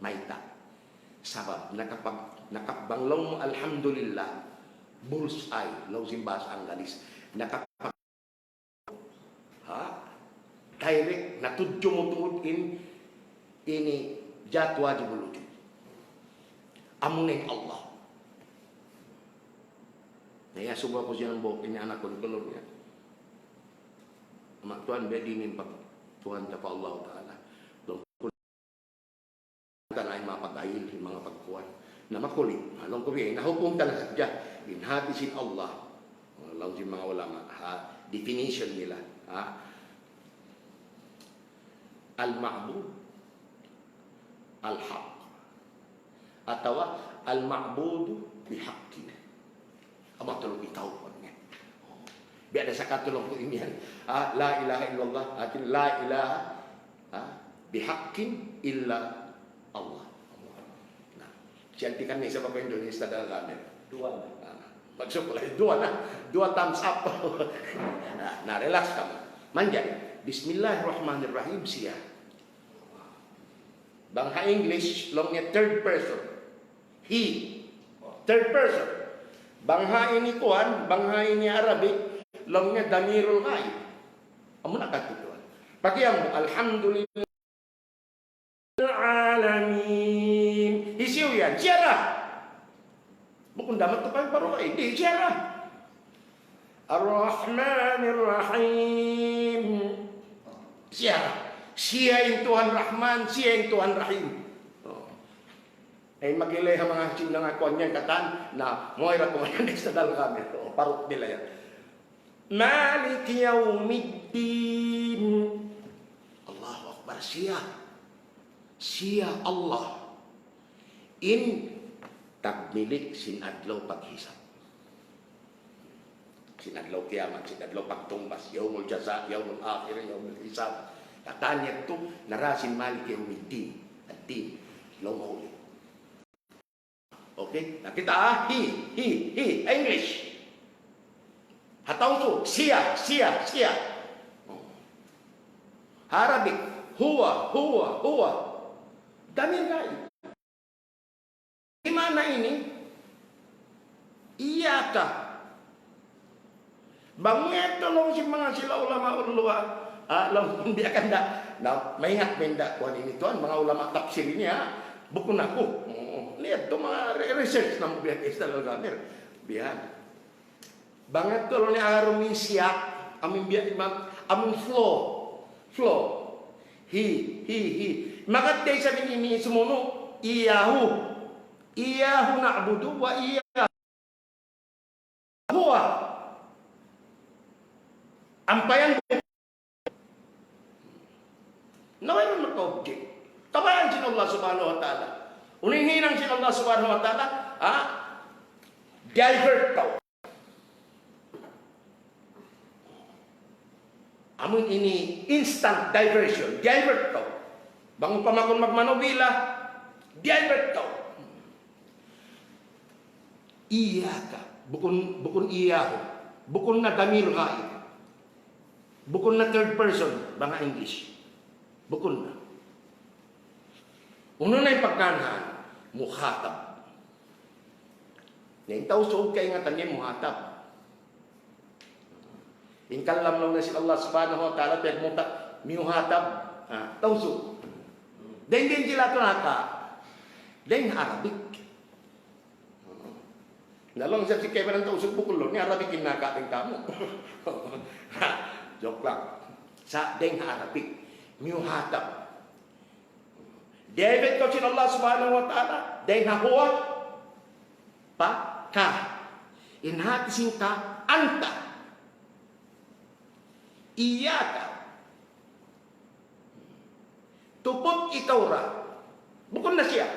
Mayta'? Sabab, nakapag-, nakapag-, bang laung mu, Alhamdulillah, bullseye, laung sin bahasa Anggalis. Nakapag- Ha? Direct, natudju mu tuud in, ini, jat wajibul wujud. Amuna in Allah. Na, iyasubu ku siya nang buhuk niya, anak ku, kulub niya. Ama' tuwan, biya' diin in pag-, tuwan ta pa Allah Ta'ala. Laung ku ta na in manga pag-ayil, in manga pagkuwan. Na makulit. Laung ku biya', nahukum ta na sadja. In hati sin Allah. Laung sin manga ulama, ha, definition nila, ha. Al-ma'bud, al-haq. Atawa al-ma'budu bihaqqin. Amu tuud bitaw niya. Biya' da sa katulung ku imiyan. Ah, la ilaha illallah, hati la ilaha, ah, bihaqqin illa Allah. Na, siyantikan niya sa pa Indonesia dalam gamit. Duwa na. Ah, maksud ku lahi, duwa na. Duwa thumbs up. Na, na, relax kamu. Manjari, Bismillahirrahmanirrahim, siya. Bang ha English, laung niya third person. He. Third person. Bang ha ini kuwan, bang ha ini Arabic, laung niya damirul ghaib. Amu na katutuan. Pag-iyan mu, Alhamdulillah Alamin. Hisiyu yan? Siya ra. Bukun damat tu kan paru, eh, di', siya ra. Ar-Rahmanir Rahim. Siya. Siya in Tuhan Rahman, siya in Tuhan Rahim. Oh. Eh, magilay ha manga Chin na nga kuwan yan, katan, na, muway ra kumayan sa dalgam yan. Oh, parut nila yan. Maliki yawmiddin. Allahu Akbar. Siya. Siya Allah. In tagmilik sin adlaw paghisab. Sin adlaw kiyamat, sin adlaw pagtungbas, yawmul jaza, yawmul akhir, yawmul hisab. Katan yadtu, na ra sin Malik yawmiddin. Ad-din. Laung mahuli. Okay? Na kita, ah, he, he, he, English. Ha Tausug, siya, siya, siya. Ha Arabic, huwa, huwa, huwa. Damir ghaib. Di' maana ini, iyyaka. Bang mu yadtu laung sin manga sila ulama ulluwa, ah, laung biya' kanda. Na, maingat mu in da kuwan ini tuwan, manga ulama tafsir ini, ha. Bukun aku. Oo. Lihat tu manga re-, research namu' biya' istal al-gamir. Biya'. Bang yadtu laung niya aru misiya, amun biya' imam, amun flow. Flow. Hi, hi, hi. Maka da isab ini sumunu', iyyahu. Iyyahu na'budu wa iyyahu huwa. Ampa yan. Na wayruun maka-object. Tabayaan sin Allah Subhanahu wa Ta'ala. Unu in hinang sin Allah Subhanahu wa Ta'ala, ha? Divert kaw. Amun ini instant diversion, divert kaw. Bang upama kaw magmanubila, Di' ay bat kaw. Iyaka. Bukun, bukun iyahu. Bukun na damir ghaib. Bukun na third person, bang ha English. Bukun na. Unu na in pagngānan? Mukhatab. Na in Tausug kaingatan niya mukhatab. In kalam laung niya sin Allah Subhanahu wa Ta'ala, piyagmuta-, miyuhatab. Ah, Tausug. Dayn di' sila tunaka. Dayn Arabic. Na laung sa' sin kaibanan Tausug bukun laung niya Arabic in naka dayn kāmu'. Joke lang. Sa' dayn Arabic. Miyuhatab. David kaw sin Allah Subhanahu wa Ta'ala, dayn ha huwa pa ka. In hāti sin ka, anta. Iyaka. Tuput ikaw ra. Bukun na siya.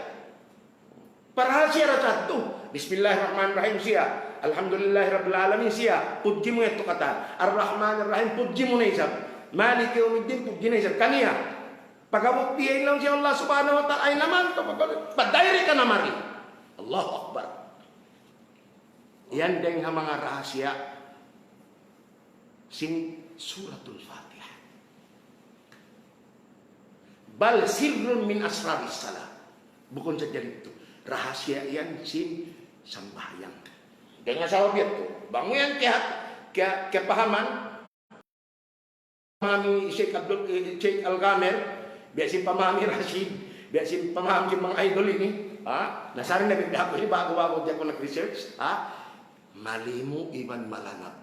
Parahasiya ra sadtu. Bismillahirrahmanirrahim siya. Alhamdulillahi Rabbil Alamin siya. Pudji mu yadtu katan. Arrahmanirrahim, pudji mu na isab. Maliki yawmiddin, pudji na isab. Kaniya. Pagabut biya' in laung sin Allah Subhanahu wa Ta'ala, ay naman, pa-, pa-, pa-, pa-, direct ka na mari. Allahu Akbar. Yan dayn ha manga rahasiya sin Suratul Fatiha. Bal sirrun min asraris salah. Bukun sadja yadtu. Rahasiya yan sin sambahayang. Dayn ha sabab yadtu, bang mu yan kiya-, kiya-, kiyapahaman, pamahami Sheikh Abdul, eh, Sheikh Al-Ghamer, biya' sin pamahami Rashid, biya' sin pamahami sin manga idol ini, ha? Nasari na biya' aku ini, ba'gu-ba'gu di' aku nag-research, ha? Malimu iban malanab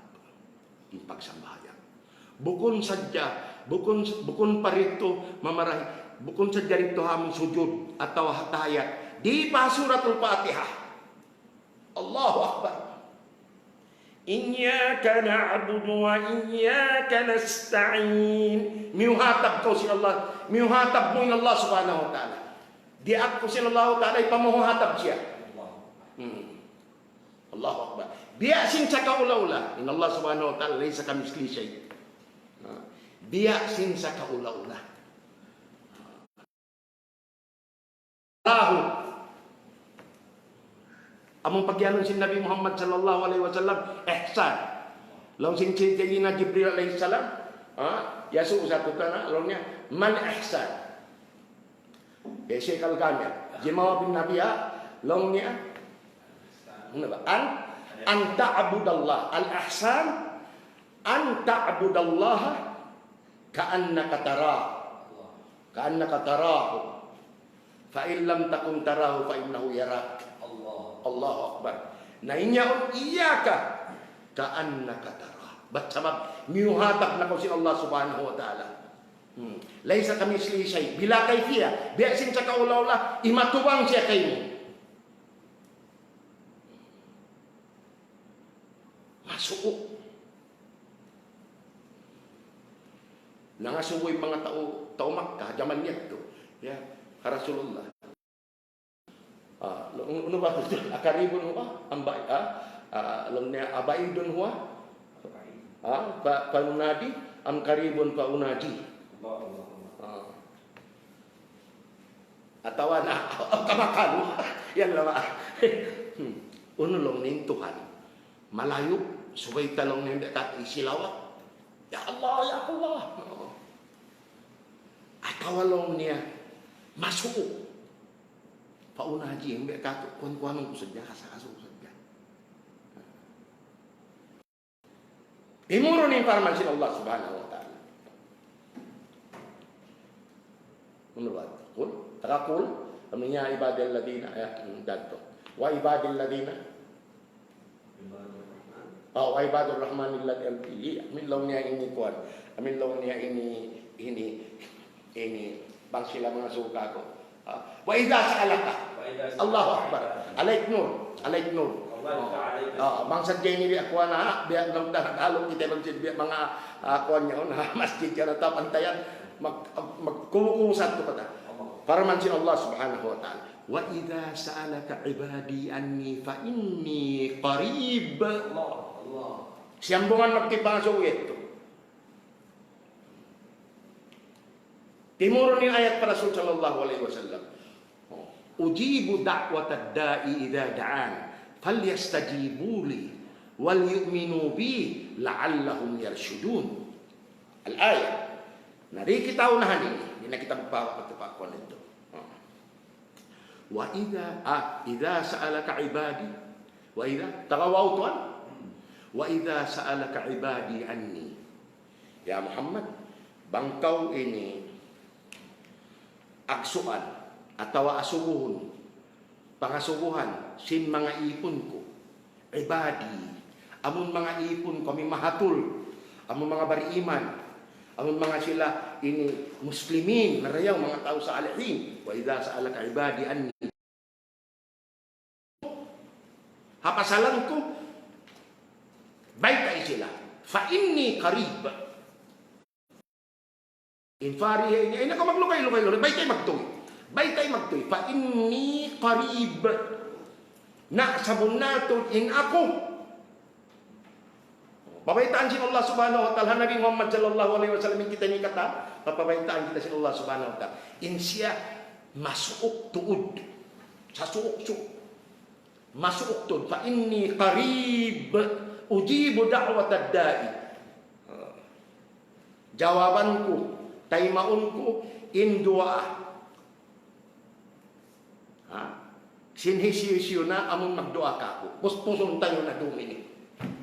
in pagsambahayang. Bukun sadja, bukun, bukun pa didtu mamarahi, bukun sadja didtu ha amun sujud atawa ha tahiyat. Di' pa Suratul Fatiha. Allahu Akbar. إياك نعبد وإياك نستعين. Miyuhatab kaw sin Allah. Miyuhatab mu in Allah Subhanahu wa Ta'ala. Di' aku sin Allah Ta'ala, ipamuhatab siya. Hmm. Allahu Akbar. Biya' sin sakaula-ula. إن الله سبحانه وتعالى ليس كمثله شيء. Ha. Biya' sin sakaula-ula. Lahu. Amun pagiyanun sin Nabi Muhammad sallallahu alayhi wasallam, ihsan. Laung sin Sayyidina Jibril alayhi salam, ha? Yasu'u sa' tuud na, laung niya, mal ihsan. Ya, Sheikh Al-Ghamer. Jimawab in Nabi, ha? Laung niya, unu ba? An, an ta'budallah. Al-ihsan, an ta'budallaha كأنك تراه، كأنك تراه، فإن لم تكن تراه فإنه يراك. Allahu Akbar. Na in yaun إياك كأنك تراه. Bat sabab, miyuhatab na kaw sin Allah Subhanahu wa Ta'ala. Hmm. ليس كمثله شيء. Bila kayfiya, biya' sin sakaula-ula, imatubang siya kaymu. Masuuk. Nangasubu in manga tau, tau Makkah, jaman yadtu. Ya, ha Rasulullah. Ah, unu, unu ba? أقريب هو أم بعيد؟ Ah, ah, laung niya, أبعيد هو؟ Ah, fa, فأنادي أم قريب فأناجي؟ Ah. Atawa na, aw kamakalu. Yan na ba? Hmm. Unu laung niya in Tuhan. Malayu', subay ta laung niya, biya' katu' isilawat. Ya Allah, ya Allah. Atawa laung niya, masuuk. فأناجي, biya' katu', kuwan-kuwanun ku sadja, asa-asa ku sadja. Timurun in parman sin Allah Subhanahu wa Ta'ala. Unu ba? Qul, taga qul, amu in يا عبادي الذين, ya, hmm, dadto. وعبادي الذين, oh, وعباد الرحمن الذين, amu in laung niya ini kuwan. Amu in laung niya ini, ini, ini, bang sila manga suka ku. Ah, وإذا سألك. وإذا سألك. Allahu Akbar. Alaik nur. Alaik nur. Allah ta'ala. Ah, bang sadja ini biya' kuwan, ha, biya' nagdahalo kita bang sadja biya' manga, ah, kuwan niya, ha, masjid yan atawa pantayan. Mag-, magkukusan tu kata. Allah. Parman sin Allah Subhanahu wa Ta'ala. وإذا سألك عبادي عني فإني قريب. Allah, Allah. Siyambungan magtipang sa' uyat tu. Timurun in ayat pa Rasul sallallahu alayhi wasallam. Oh. أجيب دعوة الداع إذا دعان فليستجيبوا لي وليؤمنوا بي لعلهم يرشدون. Al-ayah. Na, di' kita unahan ini. Di' na kita magpa-, magpa-, kuwan ito. وإذا، ah, إذا سألك عبادي. وإذا, tagawaw tuwan. وإذا سألك عبادي عني. Ya Muhammad, bang kaw ini agsual atawa asubuhun, pangasubuhan sin manga ipun ku, ibadi, amun manga ipun ku, amun mahatul, amun manga bariman, amun manga sila ini muslimin, marayaw manga tau salihin. وإذا سألك عبادي عني. Ha pasalan ku, baytai sila. فإني قريب. In fari, in, in, in, kaw maglugay-lugay-lugay, baytai magtuy. Baytai magtuy. فإني قريب. Na sabunnal tuud in aku. Pabaytaan sin Allah Subhanahu wa Ta'ala, Nabi Muhammad sallallahu alayhi wasallam, in kita ini kata, papabaytaan kita sin Allah Subhanahu wa Ta'ala. In siya masuuk tuud. Sa suuk-suuk. Masuuk tuud. فإني قريب أجيب دعوة الداع. Jawaban ku, taymaun ku, in duwaa. Ha? Sin hisiyu-siyu na amun magduwaa kāku'. Puspusun taniyu na dum ini.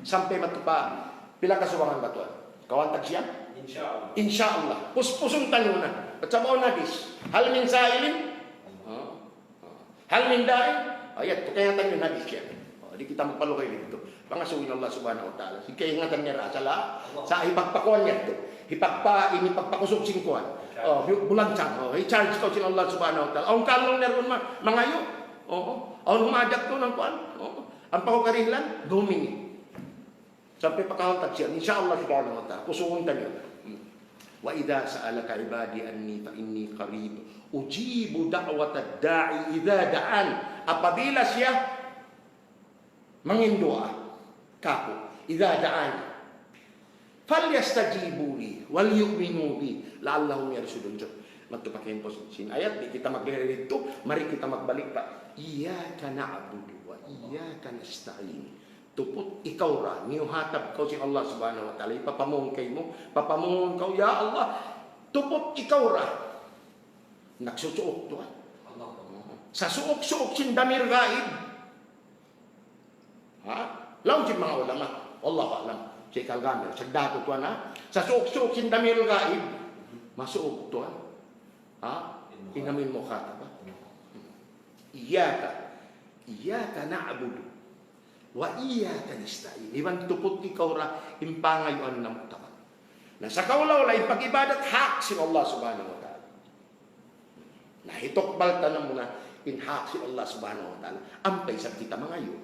Sampay matupa, pila kasubangan ba tuwan? Kawhaan tag siyam? Insya Allah. Insya Allah. Puspusun taniyu na. At sa maun hadis. هل من سائل؟ Ha? هل من داع؟ Ayat, kaingatan niyu na hadis yan. O, di' kita magpalugay didtu. Pangasubu in Allah Subhanahu wa Ta'ala. Sin kaingatan niya ra, sa la, sa hipagpakuwan niya tu. Hipagpa-, ini hipagpakusug sin kuwan. O, bu-, bulansang. O, i-charge kaw sin Allah Subhanahu wa Ta'ala. Awn kalu niya duun ma-, mangayu'. O, awn humajat duun kuwan. O, ampa kaw karinlan, dum ini. Sampay pa kawhaan tag siyam, insya Allah Subhanahu wa Ta'ala, pusuhun taniyu. Hmm. وإذا سألك عبادي عني فإني قريب أجيب دعوة الداع إذا دعان. Apabila siya manginduwaa kāku', إذا دعان. فليستجيبوا لي وليؤمنوا بي لعلهم يرشدون. So, magtupakin po sin ayat, di' kita magliri didtu, mari kita magbalik pa. إياك نعبد وإياك نستعين. Tuput ikaw ra, miyuhatab kaw sin Allah Subhanahu wa Ta'ala, hipapamung kaymu, papamung kaw, "Ya Allah, tuput ikaw ra." Nagsusuuk tuwan. Sa suuk-suuk sin damir ghaib. Ha? Laung sin manga ulama, wallahu a'lam. Shaykh Al-Ghamidi, sagda' tuwan, ha? Sa suuk-suuk sin damir ghaib, masuuk tuwan. Ha? In amu in mukhataba. إياك، إياك نعبد وإياك نستعين. Iban tuput ikaw ra in pangayuan namu' taman. Na sa kaula-ula in pag-ibadat hak sin Allah Subhanahu wa Ta'ala. Na hitukbal ta na muna in hak sin Allah Subhanahu wa Ta'ala. Ampa isab kita mangayu'.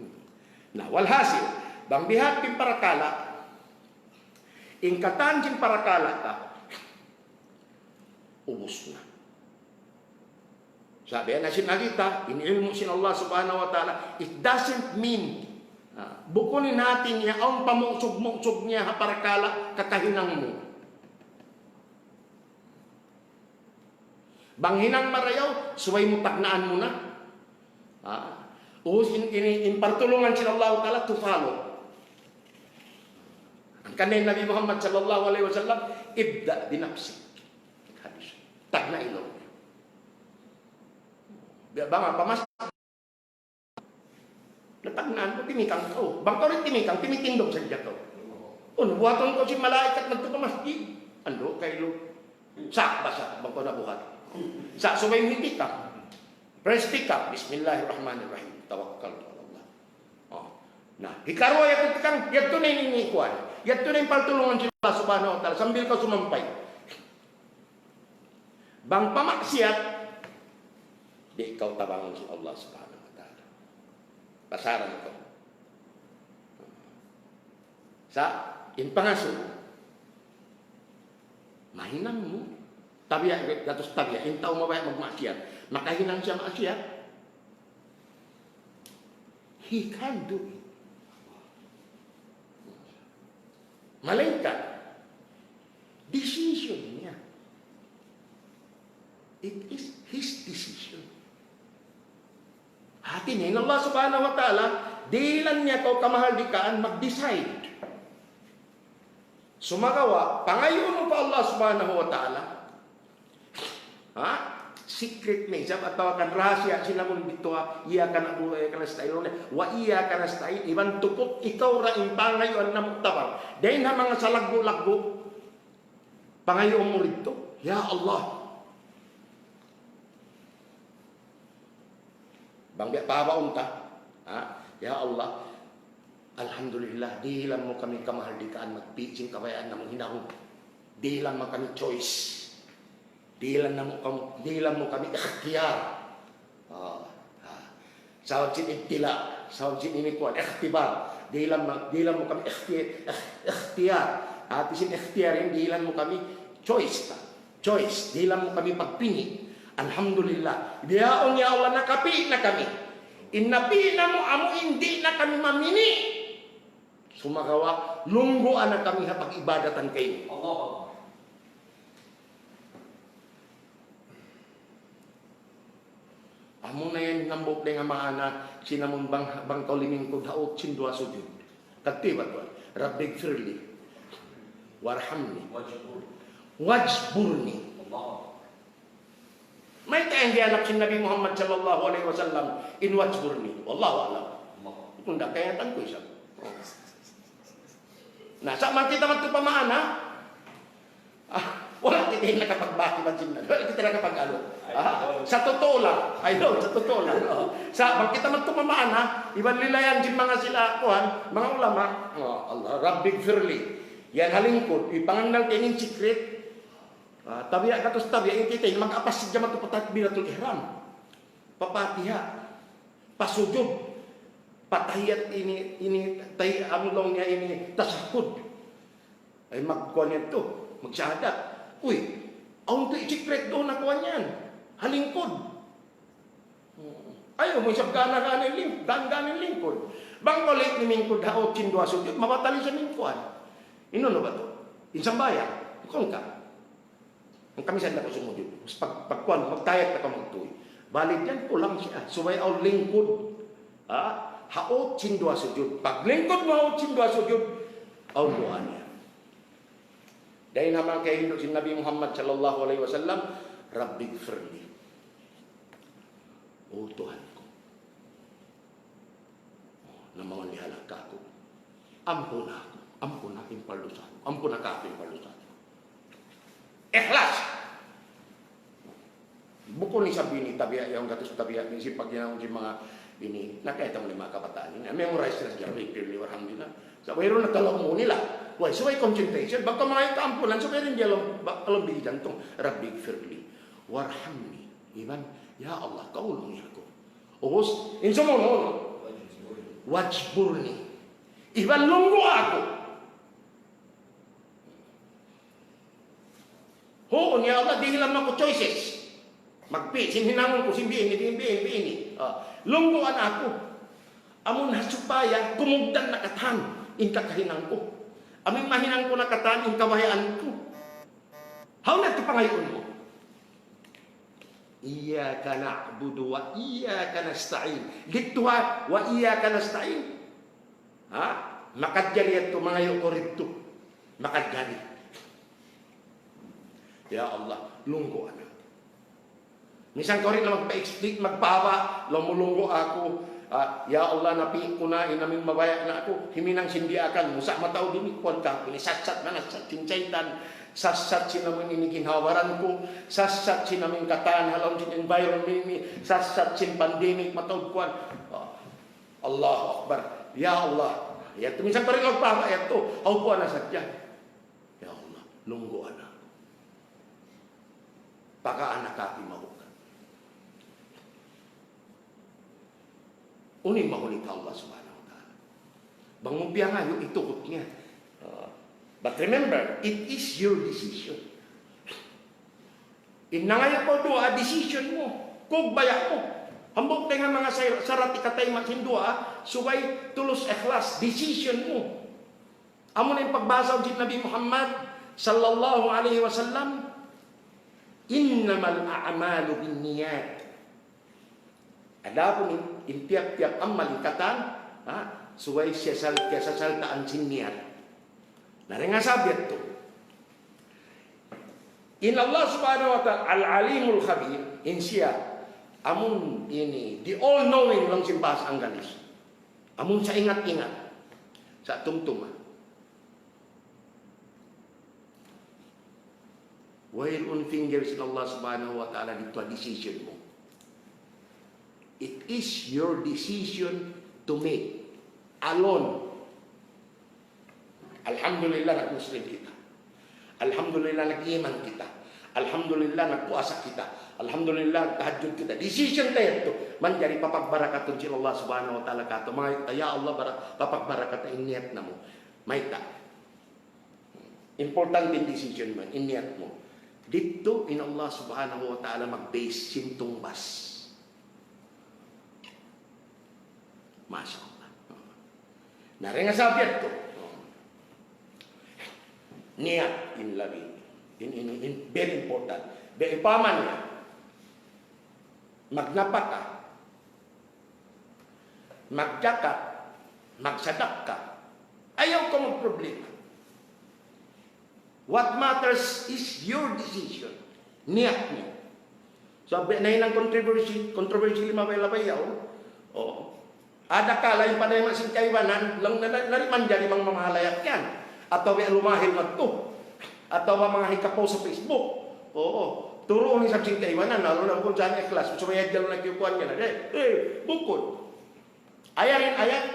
Hmm. Na walhasil, bang biya' ha yan in parakala', in katan sin parakala' ta, ubus na. Sabab na sin kita, in ilmu' sin Allah Subhanahu wa Ta'ala, it doesn't mean, ah, bukun in hati niya, awn pamusug-musug niya ha parakala' kakahinang mu. Bang hinang marayaw, subay mu tagnaan muna. Ah, ubus in, in, in partulungan sin Allah Ta'ala to follow. Hangkan in Nabi Muhammad sallallahu alayhi wasallam, ابدأ بنفسك. Hadis. Tagna' ilaw. Biya' bang apa mas, natagnaan mu, timikang kaw. Bang kaw di' timikang, timitindug sadja kaw. Unu, buhaton kaw sin malaikat madtu pa masjid. Andu', kailu. Sa', basa, bang kaw nabuhat. Sa', subay mu hitikang. First pick up, بسم الله الرحمن الرحيم. توكلت على الله. O. Na, hikaruwa yadtu tikang, yadtu na in ini kuwan. Yadtu na in partulungan sin Allah Subhanahu wa Ta'ala. Sambil kaw sumampay. Bang pamaksiyat, di' kaw tabangun sin Allah Subhanahu wa Ta'ala. Pasaran kaw. Sa', in pangasubu, mahinang mu. Tabiya', datus tabiya', in tau mabaya' magmaksiyat. Makahinang siya maksiyat. He can do it. Malaingkan, decision niya. It is his decision. Subhanahu wa Ta'ala, dihilan niya kaw kamahaldikaan mag-decide. Sumagawa', pangayuun mu pa Allah Subhanahu wa Ta'ala. Ha? Secret na isab atawa kan rahasiya sin amun didtu ha, إياك نعبد وإياك نستعين. وإياك نستعين. Iban tuput ikaw ra in pangayuan namu' tabang. Dayn ha manga salaggu'-laggu'. Pangayuun mu didtu. Ya Allah. Bang biya' pa baun ta, ha? Ya Allah, alhamdulillah, dihilan mu kami kamahaldikaan magpi' sin kabayaan namu' hinang. Dihilan mu kami choice. Dihilan namu' kam-, dihilan mu kami ikhtiyar. Ah, ha. Sabab sin ibtila, sabab sin ini kuwan, ikhtibar. Dihilan mu, dihilan mu kami ikhti-, ikh-, ikhtiyar. Hati sin ikhtiyar ini dihilan mu kami choice ta. Choice, dihilan mu kami pagpingi'. Alhamdulillah. Bihaun ya Allah, nakapi' na kami. In napi' namu' amu in di' na kami mamini'. Sumagawa', lungguan na kami ha pag-ibadatan kaymu. Allahu Akbar. Amu na yan in hambuuk dayn ha maana sin amun bang, bang kaw limingkud ha ut sin duwa sujud. Katibat wa, رب اغفر لي وارحمني واجبرني. Mayta' in giyanap sin Nabi Muhammad sallallahu alayhi wasallam in واجبرني. Wallahu a'lam. Kung da kaya tan ku isab. Na, sa' man kita magtu pa maana, ah, wala' kita in nakapagbati man sin, wala' kita nakapag-alu. Ah, sa totoo lang. Ayaw, sa totoo lang. Sa' man kita magtu pa maana, iban lilayan sin manga sila, kuwan, manga ulama. Oh, Allah, رب اغفر لي. Yan ha lingkud, ipangannal kaymu in secret. Ah, tabiya' katus tabiya', in kita in mag-apas sadja magtu pa takbiratul ihram. Pa Fatiha. Pa sujud. Pa tahiyat ini, ini, tahi-, amu laung niya ini, tashahhud. Ay, magkuwan yadtu, magsahadat. Uy, awn tu i-secret duun na kuwan yan. Ha lingkud. Hmm. Ayaw mu isab gana-gana in ling-, gana-gana in lingkud. Bang kaw limingkud ha ut sin duwa sujud, mabatal isab in kuwan. In unu ba tu? In sambahayang. Kuwan ka. Hangkan misan na kaw sumujud. Pag, pagkuwan, magtahiyat na kaw magtuy. Balik yan, kulang siya. Subay awn lingkud. Ha? Ha ut sin duwa sujud. Paglingkud mu ha ut sin duwa sujud, awn duwaa niya. Dayn ha manga kahindu' sin Nabi Muhammad sallallahu alayhi wasallam, رب اغفر لي. O Tuhan ku. Na mawn lihala kaku'. Ampuna aku. Ampuna in paldusa ku. Ampuna kaku' in paldusa ku. Ikhlas. Bukun isab ini tabiya', yan gatus tabiya' ini sin paghinang sin manga ini, nakita mu in manga kabataan ini. Memorize na sadja, رب اغفر لي وارحمني. Sa' wayruun na talaw mu nila. Way, subay concentration. Bang kaw mangayu' kaampunan, subay da in diyalog, ba-, alam bigitan tong, رب اغفر لي وارحمني. Iban, ya Allah, kaulungi aku. Ubus, in sumunu', واجبرني. Iban lunggu' aku. Huun, ya Allah, dihilan mu aku choices. Magpi', sin hinangun ku, sin biya' ini, biya' ini, biya' ini, biya' ini. Ah, lungguan aku. Amun ha supaya kumugdan na katan in kakahinang ku. Amun mahinang ku na katan in kabayaan ku. Hawnu in pangayuun mu? إياك نعبد وإياك نستعين. Didtu ha, وإياك نستعين. Ha? Makajari yadtu, mangayu' kaw didtu. Makajari. Ya Allah, lungguan aku. Misan kaw di' na magpa-explain, magpahaba', laung mu lunggu' aku. Ah, ya Allah, napi' ku na, in amin mabaya' na aku, himinang sin diyaakan mu, sa' mataud ini, kuwan ka, ini sassat, manassat sin saytan, sassat sin amin ini ginhawa-baran ku, sassat sin amin katan ha lawm sin environment ini, sassat sin pandemic, mataud kuwan. Ah, Allahu Akbar. Ya Allah. Yadtu, misan kaw di' na magpahaba', yadtu, hawpuan na sadja. Ya Allah, lungguan aku. Pagka anak kaki mabuka. Unu in mahuli pa Allah Subhanahu wa Ta'ala. Bang mu piyangayu', ituhut niya. Ah, but remember, it is your decision. In nangayu' kaw duwaa, decision mu. Kug baya' mu. Hambuuk dayn ha manga say-, sarat hikatayma' sin duwaa, subay tulus ikhlas, decision mu. Amu na in pagbahasa sin Nabi Muhammad sallallahu alayhi wasallam, إنما الأعمال بالنيات. Adapun in In tiyap-tiyap amal in katan, ha? Subay siya sal-, kiyasasartaan sin niyat. Na, dayn ha sabab yadtu, in Allah Subhanahu wa Ta'ala, Al-Alimul Khabir, in siya, amun ini, the all-knowing laung sin bahasa Anggalis. Amun sa ingat-ingat, sa tumtuma. Wayruun finger sin Allah Subhanahu wa Ta'ala didtu ha decision mu. It is your decision to make alone. Alhamdulillah, nag-Muslim kita. Alhamdulillah, nag-iman kita. Alhamdulillah, nagpuasa kita. Alhamdulillah, nagtahajjud kita. Decision ta yadtu. Manjari papagbarakatun sin Allah Subhanahu wa Ta'ala katu'. Mangayut ta, "Ya Allah, bara-, papagbarakata in niyat namu'." Mayta'? Importante in decision mu, in niyat mu. Didtu in Allah Subhanahu wa Ta'ala mag-base sin tungbas. Masha Allah. Na, dayn ha sabab yadtu, niyat in labi, in, in, in, very important. Biya' upama niya, magnapaka, magjakat, magsadakka, ayaw kaw magproblema. What matters is your decision. Niyat mu. So, biya' na in controversy, controversy limabay-labay yaun. Oo. Adakala in panayma sin kaibanan, laung na, na, na, manjari manga mamahalayak yan. Atawa biya' lumahil madtu. Atawa manga hikapost ha Facebook. Oo. Turuun isab sin kaibanan, laung na bukun sa ikhlas, subay hadja laung na kiyukuan niya na. Eh, eh, bukun. Ayarin ayat.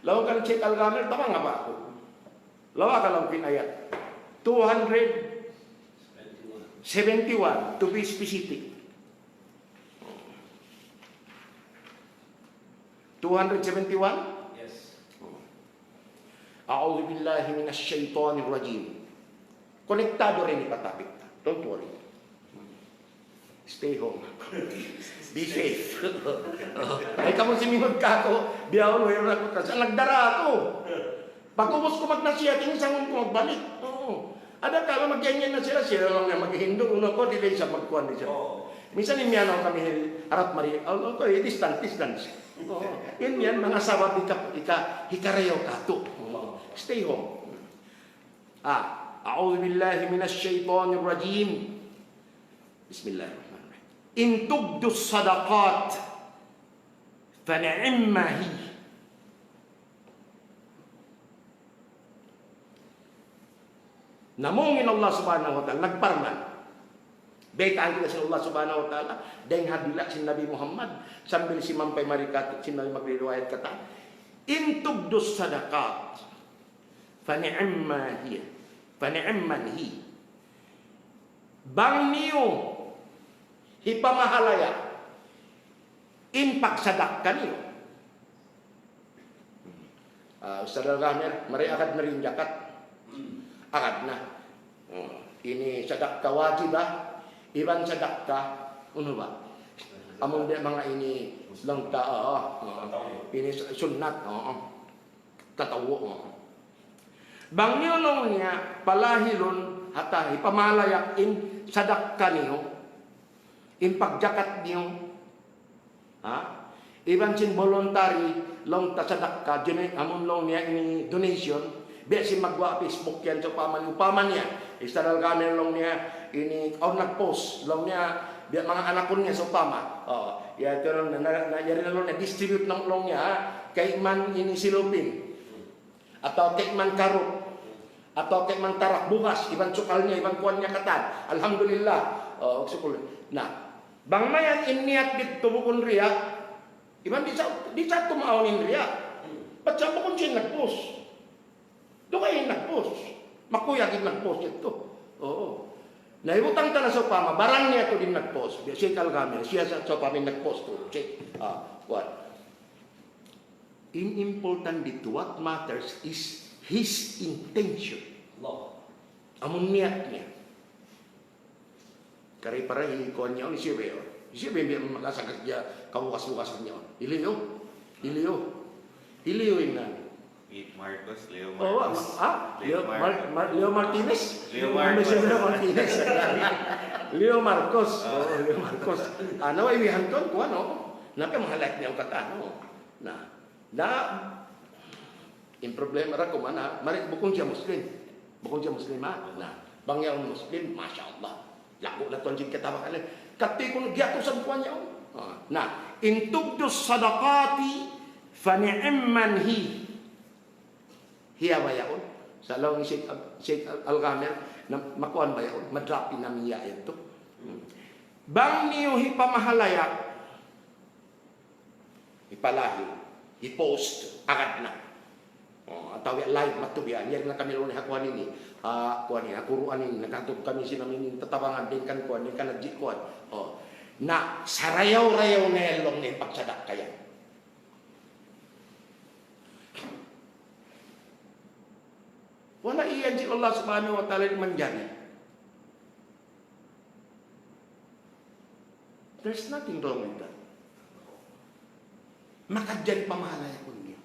Laung kan Sheikh Al-Ghamil, tabang apa aku? Lawa ka laung in ayat. Two hundred seventy-one, to be specific. Two hundred seventy-one? Yes. أعوذ بالله من الشيطان الرجيم. Konektado ra ini pa topic ta. Don't worry. Stay home. Be safe. Ay, kamu simingud kāku', bihaun, wayruun aku kasi nagdara aku. Pag-ubus ku magnasihat, in sangun ku magbalik. Oo. Adakala magyanyan na sila, sila laung in maghihindu', unu aku, di' da isab magkuan, di' isab. Oo. Minsan in miyanaw kami harap mari, aw, aw, eh, distance, distance. Oo. Yan, yan, manga sabab hika-, hika-, hikarayaw kātu'. Oo. Stay home. Ah, أعوذ بالله من الشيطان الرجيم. بسم الله الرحمن الرحيم. إن تبدوا الصدقات فنعم هي. Namung in Allah Subhanahu wa Ta'ala nagparman. Baytaan kita sin Allah Subhanahu wa Ta'ala, dayn ha dila' sin Nabi Muhammad, sambil simampay mari kātu' sin Nabi magririwayat katan. إن تبدوا الصدقات فنعم هي، فنعم هي. Bang niyu hipamahalaya' in pagsadakka niyu. Ah, Ustadz Al-Ghamir, mari agad na in jakat. Agad na. Oh, ini sadakka wajibah, iban sadakka, unu ba? Amun biya' manga ini laung ta, ah, ah. Ini su-, sunnat, ah, ah. Tatawwu', ah. Bang niyu laung niya palahilun, hata hipamahalaya' in sadakka niyu, in pagjakat niyu, ha? Iban sin voluntary, laung ta sadakka, jene-, amun laung niya ini donation, biya' sin magguwa' Facebook yan, sawpama, upama niya, Ustadz Al-Ghamil laung niya, ini, awn nag-post, laung niya, biya' manga anakun niya, sawpama. Oh, ya, ito na, na, na, yari na laung niya, distribute na laung niya, ha? Kayman ini silupin. Atawa kayman karut. Atawa kayman tarak bugas, iban sukal niya, iban kuwan niya katan. Alhamdulillah. Oh, sukul. Na, bang mayan in niyat didtu bukun riya', iban di' sa, di' sa tumaawn in riya'. Bat sa bukun siya nag-post. Dugaing nag-post. Makuyag in nag-post yadtu. Oo. Na, hibutang ta na sawpama, baran niya tu in nag-post. Biya' Sheikh Al-Ghamil, siya sa sawpama in nag-post tu. Check. Ah, what? In important didtu, what matters is his intention. Allah. Amun niyat niya. Kari para hi kuwan niya, ini siya ba yun? Siya ba yung makasagat niya, kabukas-bukasan niya? Iliyo? Iliyo? Iliyo yun na. Leo Marcos, Leo Oh, Marcos. Ah, Leo Leo Mar-, Marcos. Mar-, Leo Martinez? Leo Ano ba siya, Marcos. Leo Martinez? Leo Marcos. Ah. Oh, Leo Marcos. Ano, imihan ko, kuwan, oh. Na, piyamahalayak niya in katan, no? Na, na, in problema ra ku mana, mari, bukun siya Muslim. Bukun siya Muslim, ha? Na, bang yaun Muslim, masha Allah. Lagu na tuwan jin kita bakal. Kati kun giya ku sa kuwan yaun. Ah, na, in tubdus sadaqati fa ni'man hi. Hiya ba yaun? Sa' laung Sheikh Ab-, Sheikh Al-, Al-Ghamir, na, makuan ba yaun? Madrapi na miya yan tu. Hmm. Bang niyu hipamahalayak, hipalahil, hipost, agad na. Oh, atawa live matubian, yan na kami laung ha kuan ini. Ha kuan ini, ha Qur'an ini, nagkatub kami sin amin ini, tatabangan, dayn kan kuan, dayn kan hadji kuan. Oh. Na, sarayaw-rayaw na yan laung niya in pagsadakka yan. Wala' iyan sin Allah Subhanahu wa Ta'ala in manjari. There's nothing wrong with that. Makajari pamahalayakun niya.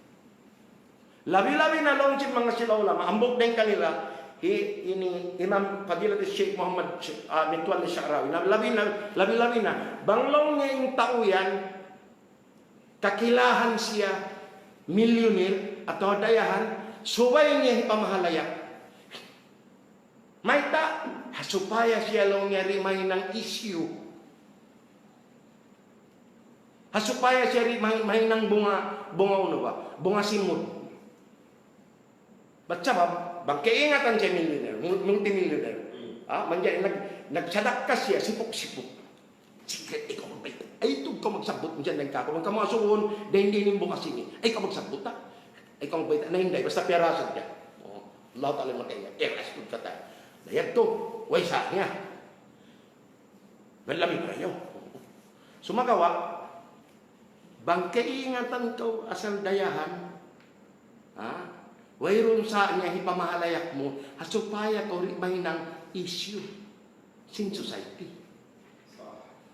Labi-labi na laung sin manga sila ulama, hambuuk dayn kanila, hi-, ini Imam Fadilat Sheikh Muhammad Sh-, ah, Mitwalli Sha'rawi. Labi-labi na, labi-labi na. Bang laung niya in tau yan, kakilahan siya, milyuner, atawa dayahan, subay niya hipamahalayak. Mayta', ha supaya siya laung niya di' mahinang issue. Ha supaya siya di' mahi-, mahinang bunga, bunga unu ba? Bunga simud. Bat sabab, bang kaingatan siya milyuner, mul-, multimilyoner. Hmm. Ha, manjari nag-, nagsadakka siya, sipuk-sipuk. Sige, ikaw magbayta'. Ay, ito kaw magsabbut, minsan lang ka ako. Bang kamu asuhun, dayn di in bukas ini. Ay, ikaw magsabbut, ha? Ay, ikaw magbayta'. Na, hinday, basta piyarasan niya. Oh, Allah Ta'ala makaingat. Eh, askud ka tayo. Na, yadtu, way sa niya. Balami pa niyo. Sumagawa', bang kaingatan kaw asal dayahan, ha? Wayruun sa niya hipamahalayak mu, ha supaya kaw di' mahinang issue sin society.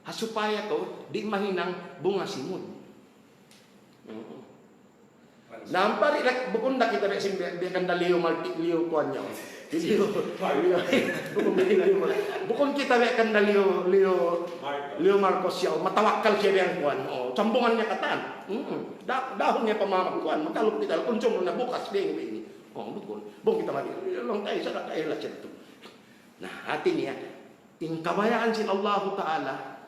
Ha supaya kaw di' mahinang bunga simud. Oo. Na ampa di' lagi, bukun da kita biya' sin, biya', biya' kan da Leo Marti-, Leo kuwan niya. Leo, Leo, bukun biya' Leo Mar-, bukun kita biya' kan da Leo, Leo, Leo Marcos siya. Matawakkal siya biya' kuwan. Oh, sambungan niya katan. Mm. Da-, dahun niya pa mama kuwan. Makalup kita, kunsum na bukas, biya' ini. Oh, bukun. Bukun kita mari. Laung tayo, sa' na tayo la siya tu. Na, hati niya, in kabayaan sin Allahu Ta'ala,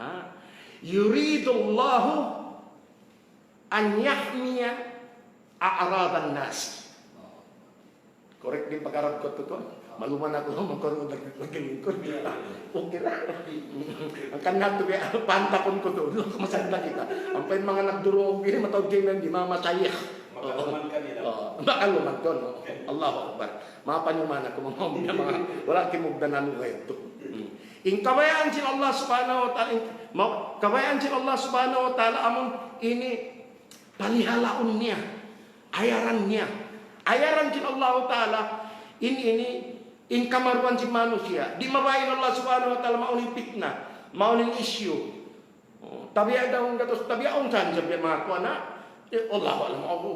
ha? يريد الله أن يحمي أعراض الناس. Correct in pag-Arab ku tu, tuwan. Maluman aku, magkaroon nag-, naglilingkod. Okay na. Hangkan na tu, biya', pantakun ku tu. Masagda kita. Ampa in manga nagdurung, ini mataud kaina, di' ma-, masayih. Makaluman kanila. Oo. Makaluman ku, no? Allahu Akbar. Mapanyuman aku, manga, manga, wala' kimugdan anu ngayon tu. Hmm. In kabayaan sin Allah Subhanahu wa Ta'ala, in, ma-, kabayaan sin Allah Subhanahu wa Ta'ala, amun ini palihalaun niya, ayaran niya. Ayaran sin Allah Ta'ala, in, ini, in kamaruan sin manusiya'. Di' mabain Allah Subhanahu wa Ta'ala, mawn in pitna, mawn in issue. Oh, tabiya' daun gatus, tabiya' awn sa, sa biya' manga kuwan na. Eh, Allahu a'lam, aku.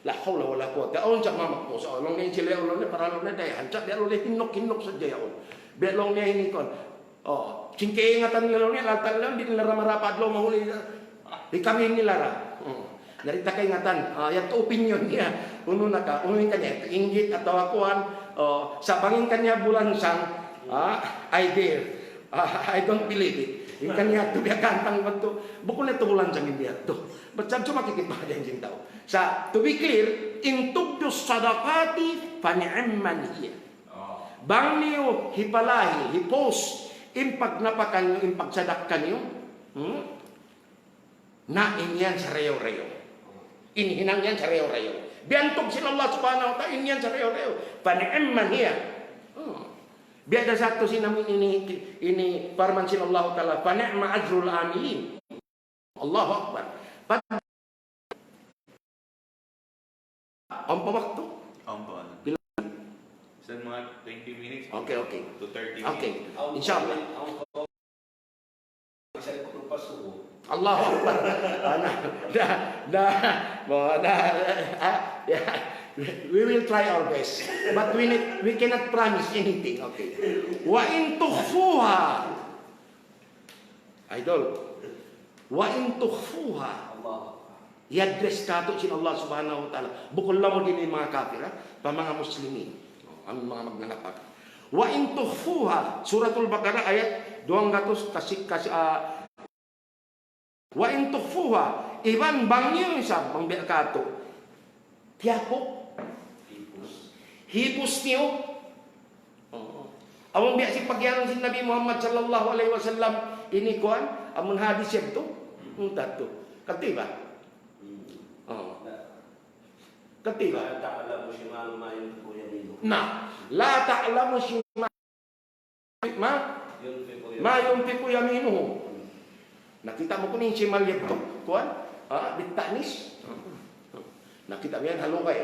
La hawla wala quwwata. Awn sa manga kuwan sa, laung niya sila, laung niya, para laung niya, dayahan sa, biya' laung niya, hinuk-hinuk sadja yaun. Biya' laung niya ini kuwan. Oh, sin kaingatan nila laung niya, lantan laung, di' nila ra marapad laung, mahuli na. Di' kami nila ra. Hmm. Di' ta kaingatan, ah, yadtu opinion niya. Unu na ka, unu in kaniya, inggit atawa kuwan, oh, sa' bang in kaniya bulansang, ah, I dare. Ah, I don't believe it. In kaniya tu biya' gantang yadtu. Bukun na tu bulansang in biya' yadtu. Bat sabab su makikita' pa in tau. Sa', to be clear, in tubdus sadaqati fa ni'man hiya. Oh. Bang niyu hipalahil, hipost, in pagnapakan niyu, in pagsadakka niyu, hmm? Na in yan sarayaw-rayaw. In hinang yan sarayaw-rayaw. Biyantug sin Allah Subhanahu wa Ta'ala, in yan sarayaw-rayaw. Fa ni'man hiya. Hmm. Biya' da sa tu sin amin ini, ini parman sin Allah Ta'ala, fa ni'ma ajrul amilin. Allahu Akbar. Pat-, awn pa waktu? Awn pa, ano? Pila? Sa mga twenty minutes. Okay, okay. To thirty minutes. Okay. Inshallah. Allahu Akbar. Ana, da, da, mo, da, ah, yeah. We will try our best. But we need, we cannot promise anything, okay? وإن تخفوها. Idol. وإن تخفوها. I-address katu' sin Allah Subhanahu wa Ta'ala. Bukun lamud ini manga kafir, ha? Pa manga muslimin. Amu in manga magnanapag. وإن تخفوها. Suratul Baqarah ayat duwanggatus kasi, kasi, ah, وإن تخفوها. Iban bang niyu isab, bang biya' katu'. Tiyapuk. Hipus. Hipus niyu. Oo. Amun biya' sin pagiyanun sin Nabi Muhammad sallallahu alayhi wasallam, ini kuwan, amun hadis yadtu, mutat tu. Katiba? Hmm. Oo. Na. Katiba? لا تعلم شمال ما ينفق يمينه. Na, لا تعلم شمال ما, ينفق يمينه. ما ينفق يمينه. Nakita' mu kunu' in shimal yadtu? Kuwan? Ah, bit ta'nis. Nakita' mu yan, ha lugay.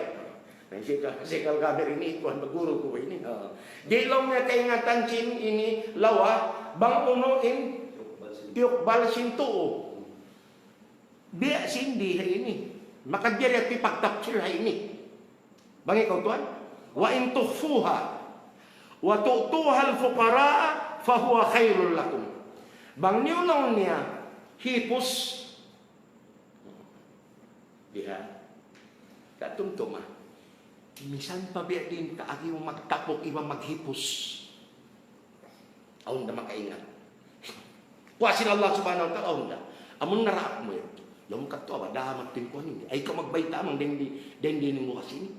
Na, sikal, sikal kami ini, kuwan, maguru ku ini. Ah. Di' laung niya kaingatan sin ini lawa, bang unu in tiyukbal sin tuu. Biya' sin di ha ini. Makajari at pagtapsir ha ini. Bang ikaw tuwan, وإن تخفوها وتؤتوها الفقراء فهو خير لكم. Bang niyu laung niya hipus. Diha. Katumtuma. Misan pa biya' diin kaagi mu magtapuk iban maghipus. Awn da makaingat. Kuwa' sin Allah Subhanahu wa Ta'ala, awn da. Amun naraak mu yan. Laung katu' awa, damat in kuwan ini. Ay, ikaw magbayta' amang dindi, dindi ni mu kasi ini.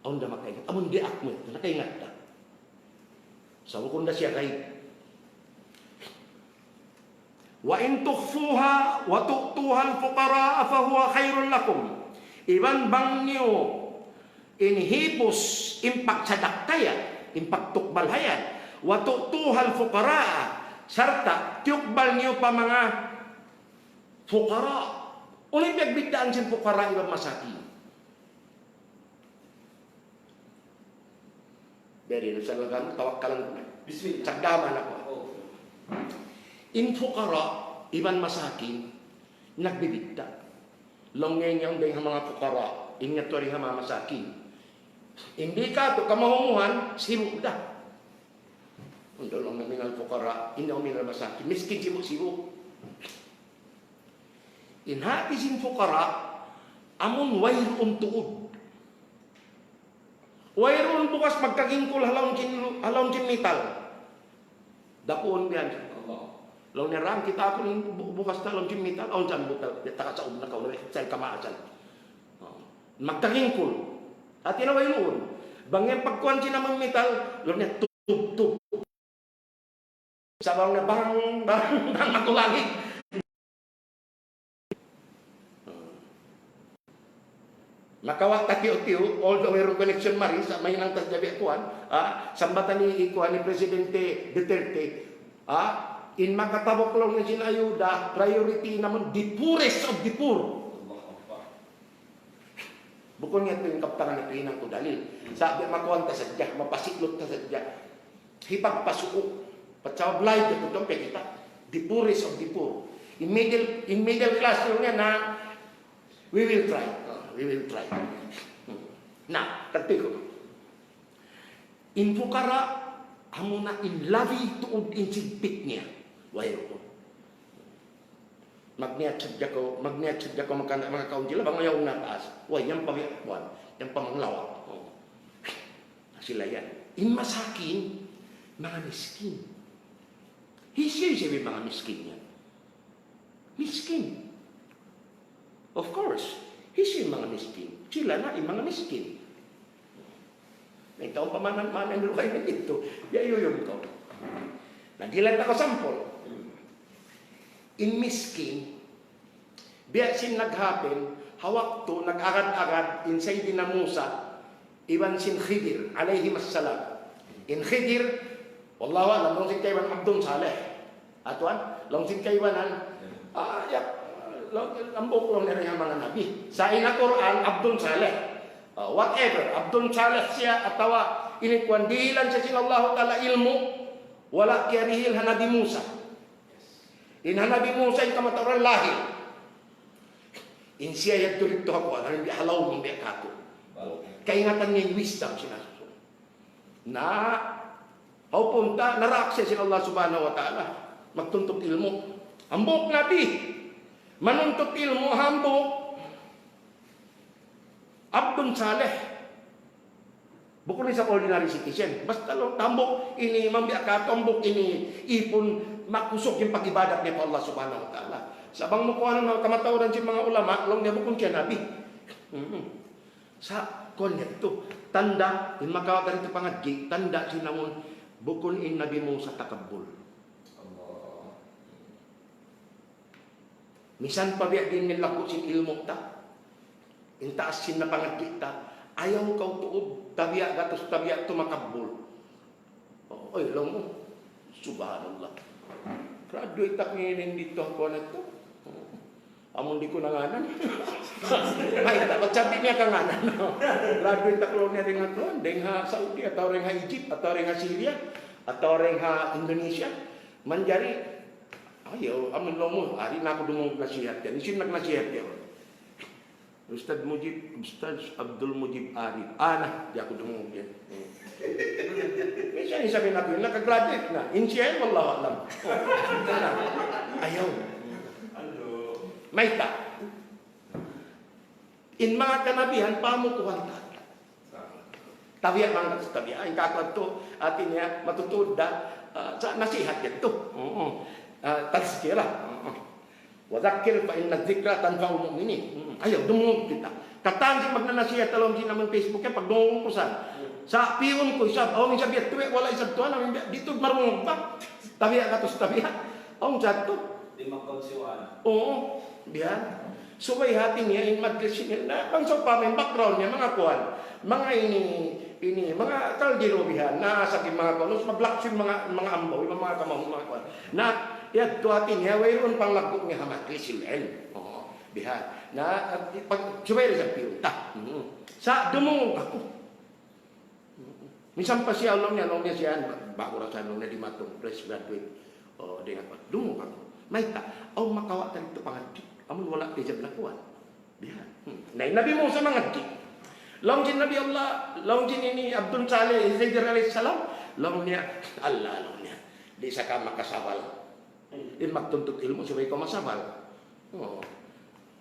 Awn da makaingat. Amun diyaak mu yan, nakaingat da. Sa' bukun da siya ghaib. وإن تخفوها وتؤتوها الفقراء فهو خير لكم. Iban bang niyu in hipus in pagsadakka yan, in pagtukbal ha yan. وتؤتوها الفقراء, sarta' tiyukbal niyu pa manga fuqara. Unu in piyagbiddaan sin fuqara iban masakin? Biya' diin, sa' laung ku, tawakkalan ku na. Bismillah. Sagdaman aku. Oh. In fuqara, iban masakin, nagbibidda'. Laung niya in yaun dayn ha manga fuqara, in yadtu dayn ha manga masakin. In di' katu' kamahumuhan, sibu' da. Undu' laung niya minal fuqara, innahu minal masakin. Miskin sibu'-sibu'. In hati sin fuqara, amun wayruun tuud. Wayruun bugas magkagingkul ha lawm sin, ha lawm sin mital. Dapuun biyan. Allah. Laung niya, "Ram, kita' aku in bu-, bugas ta ha lawm sin mital." "Awn sa' butas, di' ta kasaub na kaw, sa' kamaan." Oh. Magkagingkul. Hati na wayruun. Bang yan pagkuhan sin amun mital, laung niya, "Tubtub." Sabaw na bang, bang, bang magulangig. Makawa' ta tiyu'-tiyu', all the way from connection mari, sa' mahinang ta sadja biya' kuwan, ah, sambatan ni kuwan ni Presidente Duterte, ah, in makatabuk laung niya sin ayuda, priority naman, the poorest of the poor. Bukun niya tuud in kabtangan niya, hinang ku dalil. Sa' biya' makuwan ta sadja, mapasiklot ta sadja. Hipagpasuku. Pasal balay da tuud kita. The poorest of the poor. In middle, in middle class laung niya na, we will try. Oh, we will try. Hmm. Na, kati ku. In fuqara, amuna in labi tuud in sigpit niya. Wayruun. Magniyat sadja kaw, magniyat sadja kaw maka-, makakaun sila, bang ayaw na taas. Way, yan pa biya' kuwan, yan pa manglawak. Oh. Sila yan. In masakin, manga miskin. Hisiyu-siyu in manga miskin yan? Miskin. Of course. Hisiyu in manga miskin? Sila na in manga miskin. Na ikaw pa manan, manan luway na dito. Biya' yuyum kaw. Na dihilan ta kaw sampul. In miskin, biya' sin nag-happen, ha waktu nag-agad-agad in Sayyidina Musa, iban sin Khidir, alayhim assalam. In Khidir, wallahu a'lam, laung sin kaibanan Abdun Saleh. Atuan, laung sin kaibanan, ah, ya, laung, hambuuk laung nila in manga nabi. Sa' in Qur'an, Abdun Saleh. Ah, whatever, Abdun Saleh siya atawa ini kuwan, dihilan siya sin Allahu Ta'ala ilmu', wala' kiyarihil ha Nabi Musa. In ha Nabi Musa in kamatauran lahil. In siya yadtu didtu ha kuwan, ha lawm biya' katu'. Kaingatan niya in wisdom sin Rasul. Na, hawpun ta, naraak siya sin Allah Subhanahu wa Ta'ala. Magtuntut ilmu'. Hambuuk nabi. Manuntut ilmu', hambuuk Abdun Saleh. Bukun isab ordinary citizen. Basta laung, hambuuk ini, mambiya' ka, hambuuk ini, ipun, makusug in pag-ibadat niya pa Allah Subhanahu wa Ta'ala. Sa' bang mu kuwanun na kamatauran sin manga ulama, laung niya bukun siya nabi. Mm-mm. Sa' kuwan niya tu, tanda', in makawa' kanitu pangadji', tanda' sin amun, bukun in Nabi Musa takabbul. Misan pa biya' diin in laggu' sin ilmu' ta, in taas sin napangadji' ta, ayaw kaw tuud tabiya' gatus tabiya' tu makabbul. Oy, laung mu, subhanallah. Graduate aku ini didtu ha kuwan natu'. Amun di' ku nanganan. Ay, dapat sabi niya kanganan. Graduate aku laung niya dayn ha kuwan, dayn ha Saudi, atawa dayn ha Egypt, atawa dayn ha Syria, atawa dayn ha Indonesia. Manjari, ayaw, amun laung mu, ari na aku dumungug nasihat yan. Hisiyu in nagnasihat yan? Ustadz Mujib, Ustadz Abdul Mujib Arif. Ana, di' aku dumungug yan. Hmm. Minsan isab in aku, naka-graduate na. In siya yan, wallahu a'lam. Oh. Ayaw. Mayta'. In manga kanabihan, pamukuhan ta. Tabiya' manga gatus tabiya'. In kakuwan tu, hati niya, matutud da, ah, sa' nasihat yadtu. Oo. Ah, tazkira. Oo. وذكر فإن الذكرى تنفع المؤمنين. Hmm. Ayaw, dumungug kita. Katan sin magnanasihat ha lawm sin amun Facebook yan, pagdungug ku sa. Sa' piyun ku isab, awn isab yadtu, wala' isab tuwan, amun di' tuud marungug ba. Tabiya' gatus tabiya'. Awn sa tu. Di' magkaunsiwaan. Oo, biya' yan. Subay hati niya in majlis ini, na, bang sawpama in background niya, manga kuwan, manga ini, ini, manga kaldero bihan, na sa' in manga kuwan, mag-lock in manga, manga ambaw, in manga kamaun, manga kuwan. Na, yadtu hati niya, wayruun panglaggu' niya ha majlis ilmu'. Oo, bihan. Na, pag, subay da isab piyun ta. Hmm. Sa' dumungug aku. Minsan pa siya, laung niya, laung niya siya, ba-, ba'gu ra sa laung niya dimatung, fresh graduate. O, di' na pa, dumungug aku. Mayta', awn makawa' ta didtu pangadji'. Amun wala' ta isab nakuwan. Bihan. Hmm. Na, Nabi Musa mangadji'. Laung sin Nabi Allah, laung sin ini Abdul Saleh, Khidir alayhi salam. Laung niya, Allah, laung niya. Di' sa ka makasabal. In magtuntut ilmu', subay kaw masabal. Oo.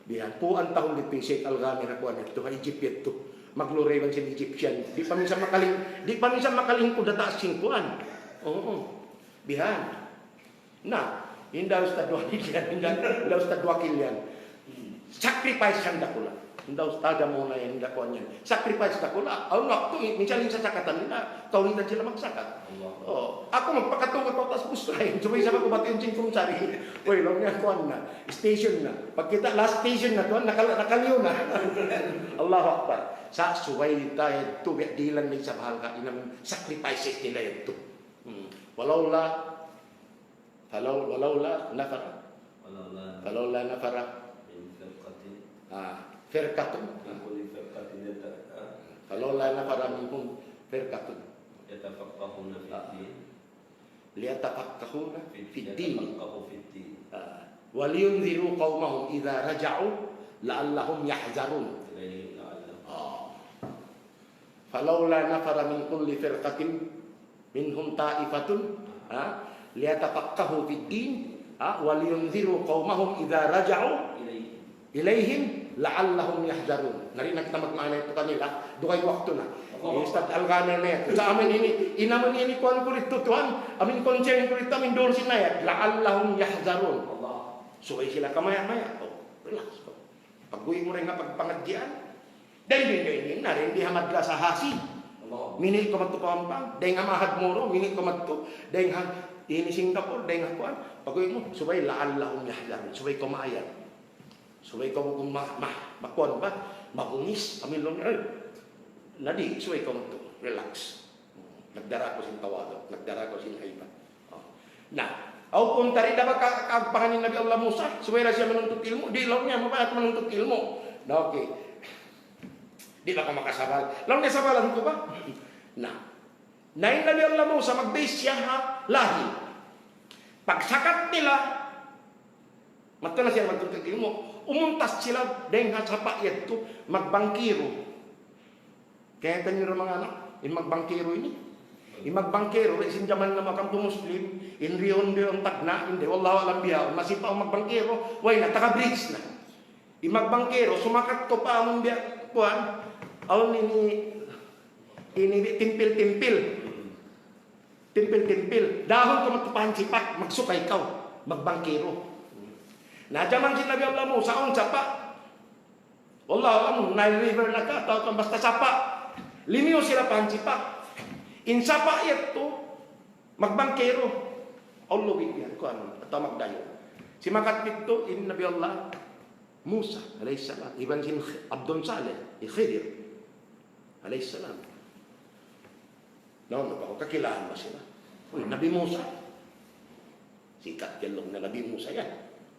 Bihan, puan tahun di' pa in Sheikh Al-Ghamidi kuwan yadtu, ha Egypt yadtu. Magluray bang sin Egyptian. Di' pa minsan makaling-, di' pa minsan makalingkud ha taas sin kuwan. Oo. Bihan. Na, hinda Ustadz Wakil yan, hinda, hinda Ustadz Wakil yan. Sacrifice yan dakula'. Hinda ustadz mu na yan, hinda kuwan yan. Sacrifice dakula'. Awn waktu, minsan in sasakatan nila, kaw hinda sila magsakat. Allah. Oh, aku magpakatungkat pa taas bus train. Subay isab aku batiun sin kumsari. Uy, laung niya kuwan na. Station na. Pagkita' last station na, kuwan, nakal-, nakaliyu na. Allahu Akbar. Sa' subay ta yadtu, biya' dihilan na isab halga', in amun sacrifices nila yadtu. Hmm. Walaula, falau-, walaula nafar. Walaula فلولا نفر من فرقة. Ah, فرقة. من كل فرقة يت-، ah. فلولا نفر منهم فرقة. يتفقهون في Ah. الدين. ليتفقهوا في في الدين. يتفقهوا في الدين. Ah. ولينذروا قومهم إذا رجعوا لعلهم يحذرون. إليهم لعلهم. Ah. فلولا نفر من كل فرقة منهم طائفة، ha, ليتفقهوا في الدين, ha, ولينذروا قومهم إذا رجعوا إليهم لعلهم يحذرون. Na di' na kita magmaana yadtu kanila, dugaing waktu na. Hi Ustadz Al-Ghamidi na yan. Sa' amin ini, in amin ini kuwan ku didtu tuwan, amin concern ku didtu, amin duun sin ayat. لعلهم يحذرون. Allah. Subay sila kamaya-maya. Oh, relax. Pag-uwi' mu dayn ha pagpangadjian, dayn, dayn, dayn, dayn, na dayn di ha madrasa hasi. Allah. Mini' kaw madtu pa Pampang, dayn ha Mahad Moro, mini' kaw madtu, dayn ha, ini Singapore, dayn ha kuwan. Pag-uwi' mu, subay لعلهم يحذرون, subay kaw maayad. Subay kaw bukun ma-, ma-, makuwan ba, mabungis, amin laung, eh. Na di', subay kaw madtu, relax. Nagdara kaw sin tawadu', nagdara kaw sin haiba. Oh. Na, aw kung tari da ba ka-, kaagpangan in Nabi Allah Musa, subay da siya manuntut ilmu', di' laung niya, mabayat manuntut ilmu'. Na, okay. Di' ba kaw makasabal? Laung niya, sabalan ku ba? Na. Na in Nabi Allah Musa, magbase siya ha lahil. Pagsakat nila, madtu na siya magtuntut ilmu'. Umuntas sila dayn ha sapa' yadtu, magbangkiru. Kaya taniyu ra manga anak, in magbangkiru ini. In magbangkero, di' sin jaman na makampu Muslim, in riyon-riyon tagna', in di', wallahu a'lam bihaun, masi pa in magbangkero, way na, taga-bridge na. In magbangkero, sumakat kaw pa amun biya', kuwan, awn ini, ini di' timpil-timpil. Timpil-timpil. Dahun kaw magtupahan sipak, magsukay kaw, magbangkero. Na jaman sin Nabi Allah Musa, awn sapa'. Wallahu a'lam, Nile River na ka, atawa kan basta sapa'. Limiyu sila pa hansipak. In sapa' yadtu, magbangkero. Awn lubid yan, kuwan, atawa magdayaw. Simakat didtu, in Nabi Allah Musa, alayhi salam, iban sin Abdun Saleh, hi Khidir, alayhi salam. Naunu pa kaw, kakilahan ba sila? Uy, Nabi Musa. Sikat yan laung na Nabi Musa yan.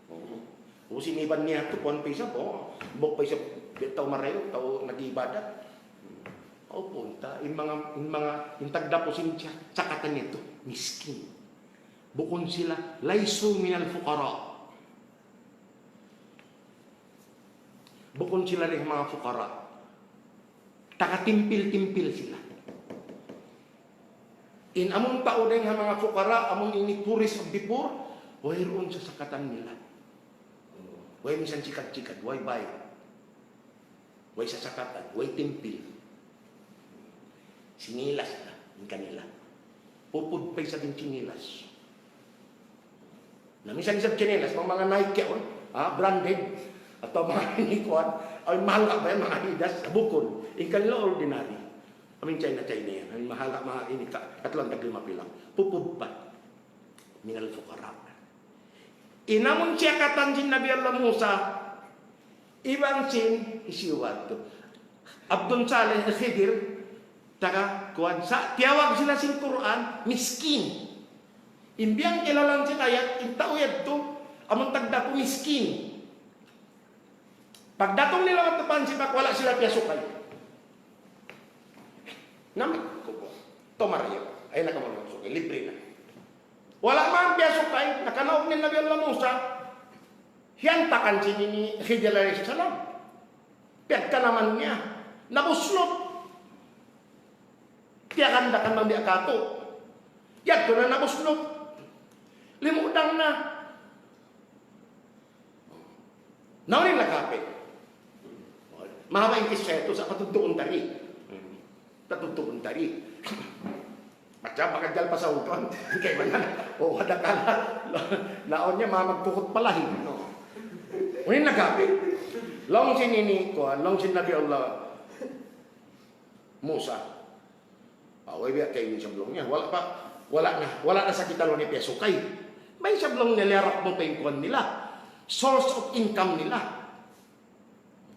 Oo. Ubus in iban niya tu, kuwan pa isab, o, buk pa isab, tau marayaw, tau nag-iibadat. O, punta, in manga, in manga, in tagdapu sin siya, sakatan niya tu, miskin. Bukun sila, ليسوا من الفقراء. Bukun sila dayn ha manga fuqara. Taga timpil-timpil sila. In amun tau dayn ha manga fuqara, amun ini poorest of the poor, wayruun sasakatan nila. Way misan sikad-sikad, way bay. Way sasakatan, way timpil. Sinilas na, in kanila. Pupud pa isab in sinilas. Na misan isab tsinelas, manga, manga Nike yaun, ha, branded, atawa manga ini kuwan, ay, mahal ka ba yan, manga Adidas, bukun. In kanila ordinary. Amu in China, China yan. Amu in mahal ka, manga ini ka, katluan tag lima pilang. Pupud pa. من الفقراء. In amun siyakatan sin Nabi Allah Musa, iban sin hisiyu tu, Abdun Saleh, Khidir, taga kuwan. Sa' tiyawag sila sin Qur'an, miskin. In biya' kilahan sin ayat, in tau yadtu, amun tagdapu miskin. Pagdatung nila madtu pa hansipak, wala' sila piyasukay. Namit ku po. Tumarayaw. Ay, nakamangan sukay. Libre na. Wala' man piyasukay, nakanaug in Nabi Allah Musa. Hiyantakan sin ini Khidir alayhi salam. Piyagtanaman niya. Nabuslut. Tiyakandakan bang biya' katu'. Yadtu na nabuslut. Limudang na. Na, unu in nakapin? Mahaba' in kissa yadtu, sa' patudtuun ta di. Patudtuun ta di. Macam makajal pa sa utuan. Kaya mana? O, ada ka na. Laun niya, mamagkukut palahin. No. Unu in nakapin? Laung sin ini, kuwan, laung sin Nabi Allah Musa. Ah, way biya' kaymu in sablung niya. Wala' pa, wala' na, wala' na sa kita laung niya piyasukay. May sablung niya, liyarap mu pa in kuwan nila. Source of income nila.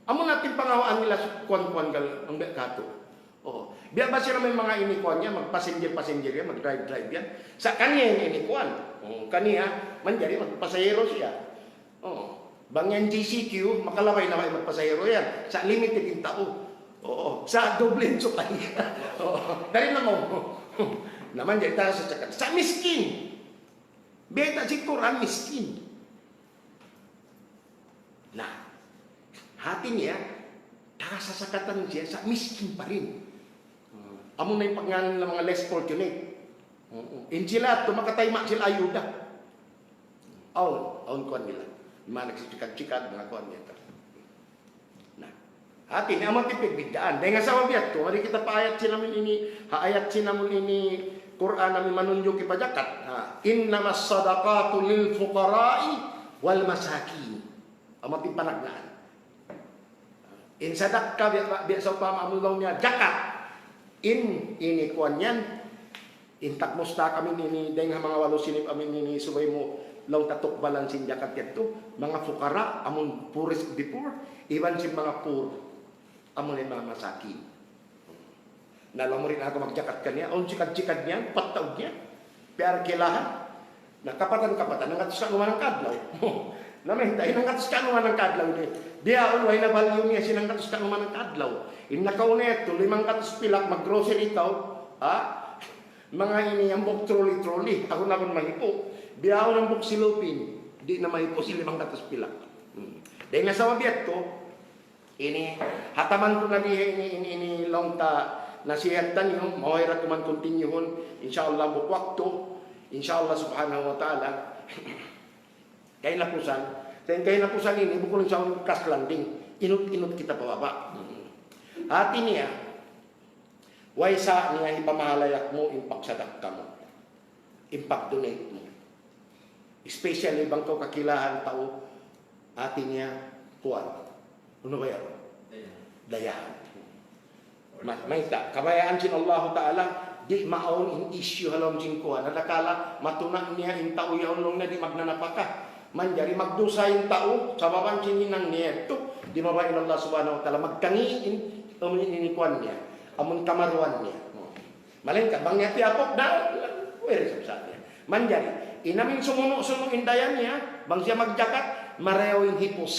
Amu na in pangawaan nila sa kuwan-kuwan gal, ang biya' katu'. O, biya' ba sila may manga ini kuwan niya, mag-passenger-passenger yan, mag-drive-drive yan. Sa' kaniya ini, ini kuwan. O, kaniya, manjari magpasahero siya. Oo. Bang yan G C Q, makalabay na kaw magpasahero yan. Sa' limited in tau. Oo. Sa' doble in sukay. Oo. Dari na mo. Na manjari taga sasakatan. Sa' miskin. Bayta' sin Qur'an miskin. Na. Hati niya, taga sasakatan siya, sa' miskin pa rin. Amu na in pagngānan nila manga less fortunate. Oo. In sila, tumakatay ma' sila ayuda. Awn, awn kuwan nila. Manga nagsisikad-sikad, manga kuwan nila. Na. Hati niya, amu in pagbiddaan. Dayn ha sabab yadtu, mari kita pa ayat sin amun ini, ha ayat sin amun ini, Qur'an amun manunjuki pa jakat. Ha. إنما الصدقات للفقراء والمساكين. Amu in panagnaan. In sadakka, biya', biya' sawpama amun laung niya, jakat. In, ini kuwan yan. In tagmusta kami ini, dayn ha manga walu sinip amin ini, subay mu laung ta tukbalan sin jakat yadtu, manga fukara, amun poorest of the poor, iban sin manga poor, amun in manga masakin. Na laung mu rin aku magjakat kaniya, awn sikad-sikad niya, pat taud niya, piyarkilahan, na kapatan-kapatan, hanggatus kanuman hangka adlaw. Na mahinta', in hanggatus kanuman hangka adlaw ini. Bihaun, way na value niya, sin hanggatus kanuman hangka adlaw. In nakauna yadtu, limanggatus pilak, mag-grocery kaw, ha? Manga ini, hambuuk trolley-trolley. Aku na pun mahipu'. Bihaun hambuuk silupin. Di' na mahipu' sin limanggatus pilak. Hmm. Dayn ha sabab yadtu, ini, hataman ku na di ini, ini, ini, laung ta, Nasihat taniyu, mahuray ra kuman continuehun, insya Allah, hambuuk waktu, insya Allah subhanahu wa ta'ala. Kahinapusan, sa' in kahinapusan ini, bukun sa' crash landing, inut-inut kita pababa'. Hati niya, waysa niya hipamahalayak mu in pagsadakka mu, in pag-donate mu. Especially bang kaw kakilahan tau, hati niya, kuwan. Unu ba yan? Dayahan. Ma-, mayta', kabayaan sin Allahu Ta'ala, di' maawn in issue ha lawm sin kuwan. Adakala, matuna' niya in tau yaun laung niya di' magnanapaka. Manjari magdusa in tau, sababan sin hinang niya yadtu, di' mabaya' in Allah Subhanahu wa Ta'ala, magkangi' in, amun in kuwan niya, amun kamaruan niya. Malaingkan bang niya tiyapuk na, where is sa niya? Manjari, in amin sumunu'-sunu' in daya niya, bang siya magjakat, marayaw in hipus.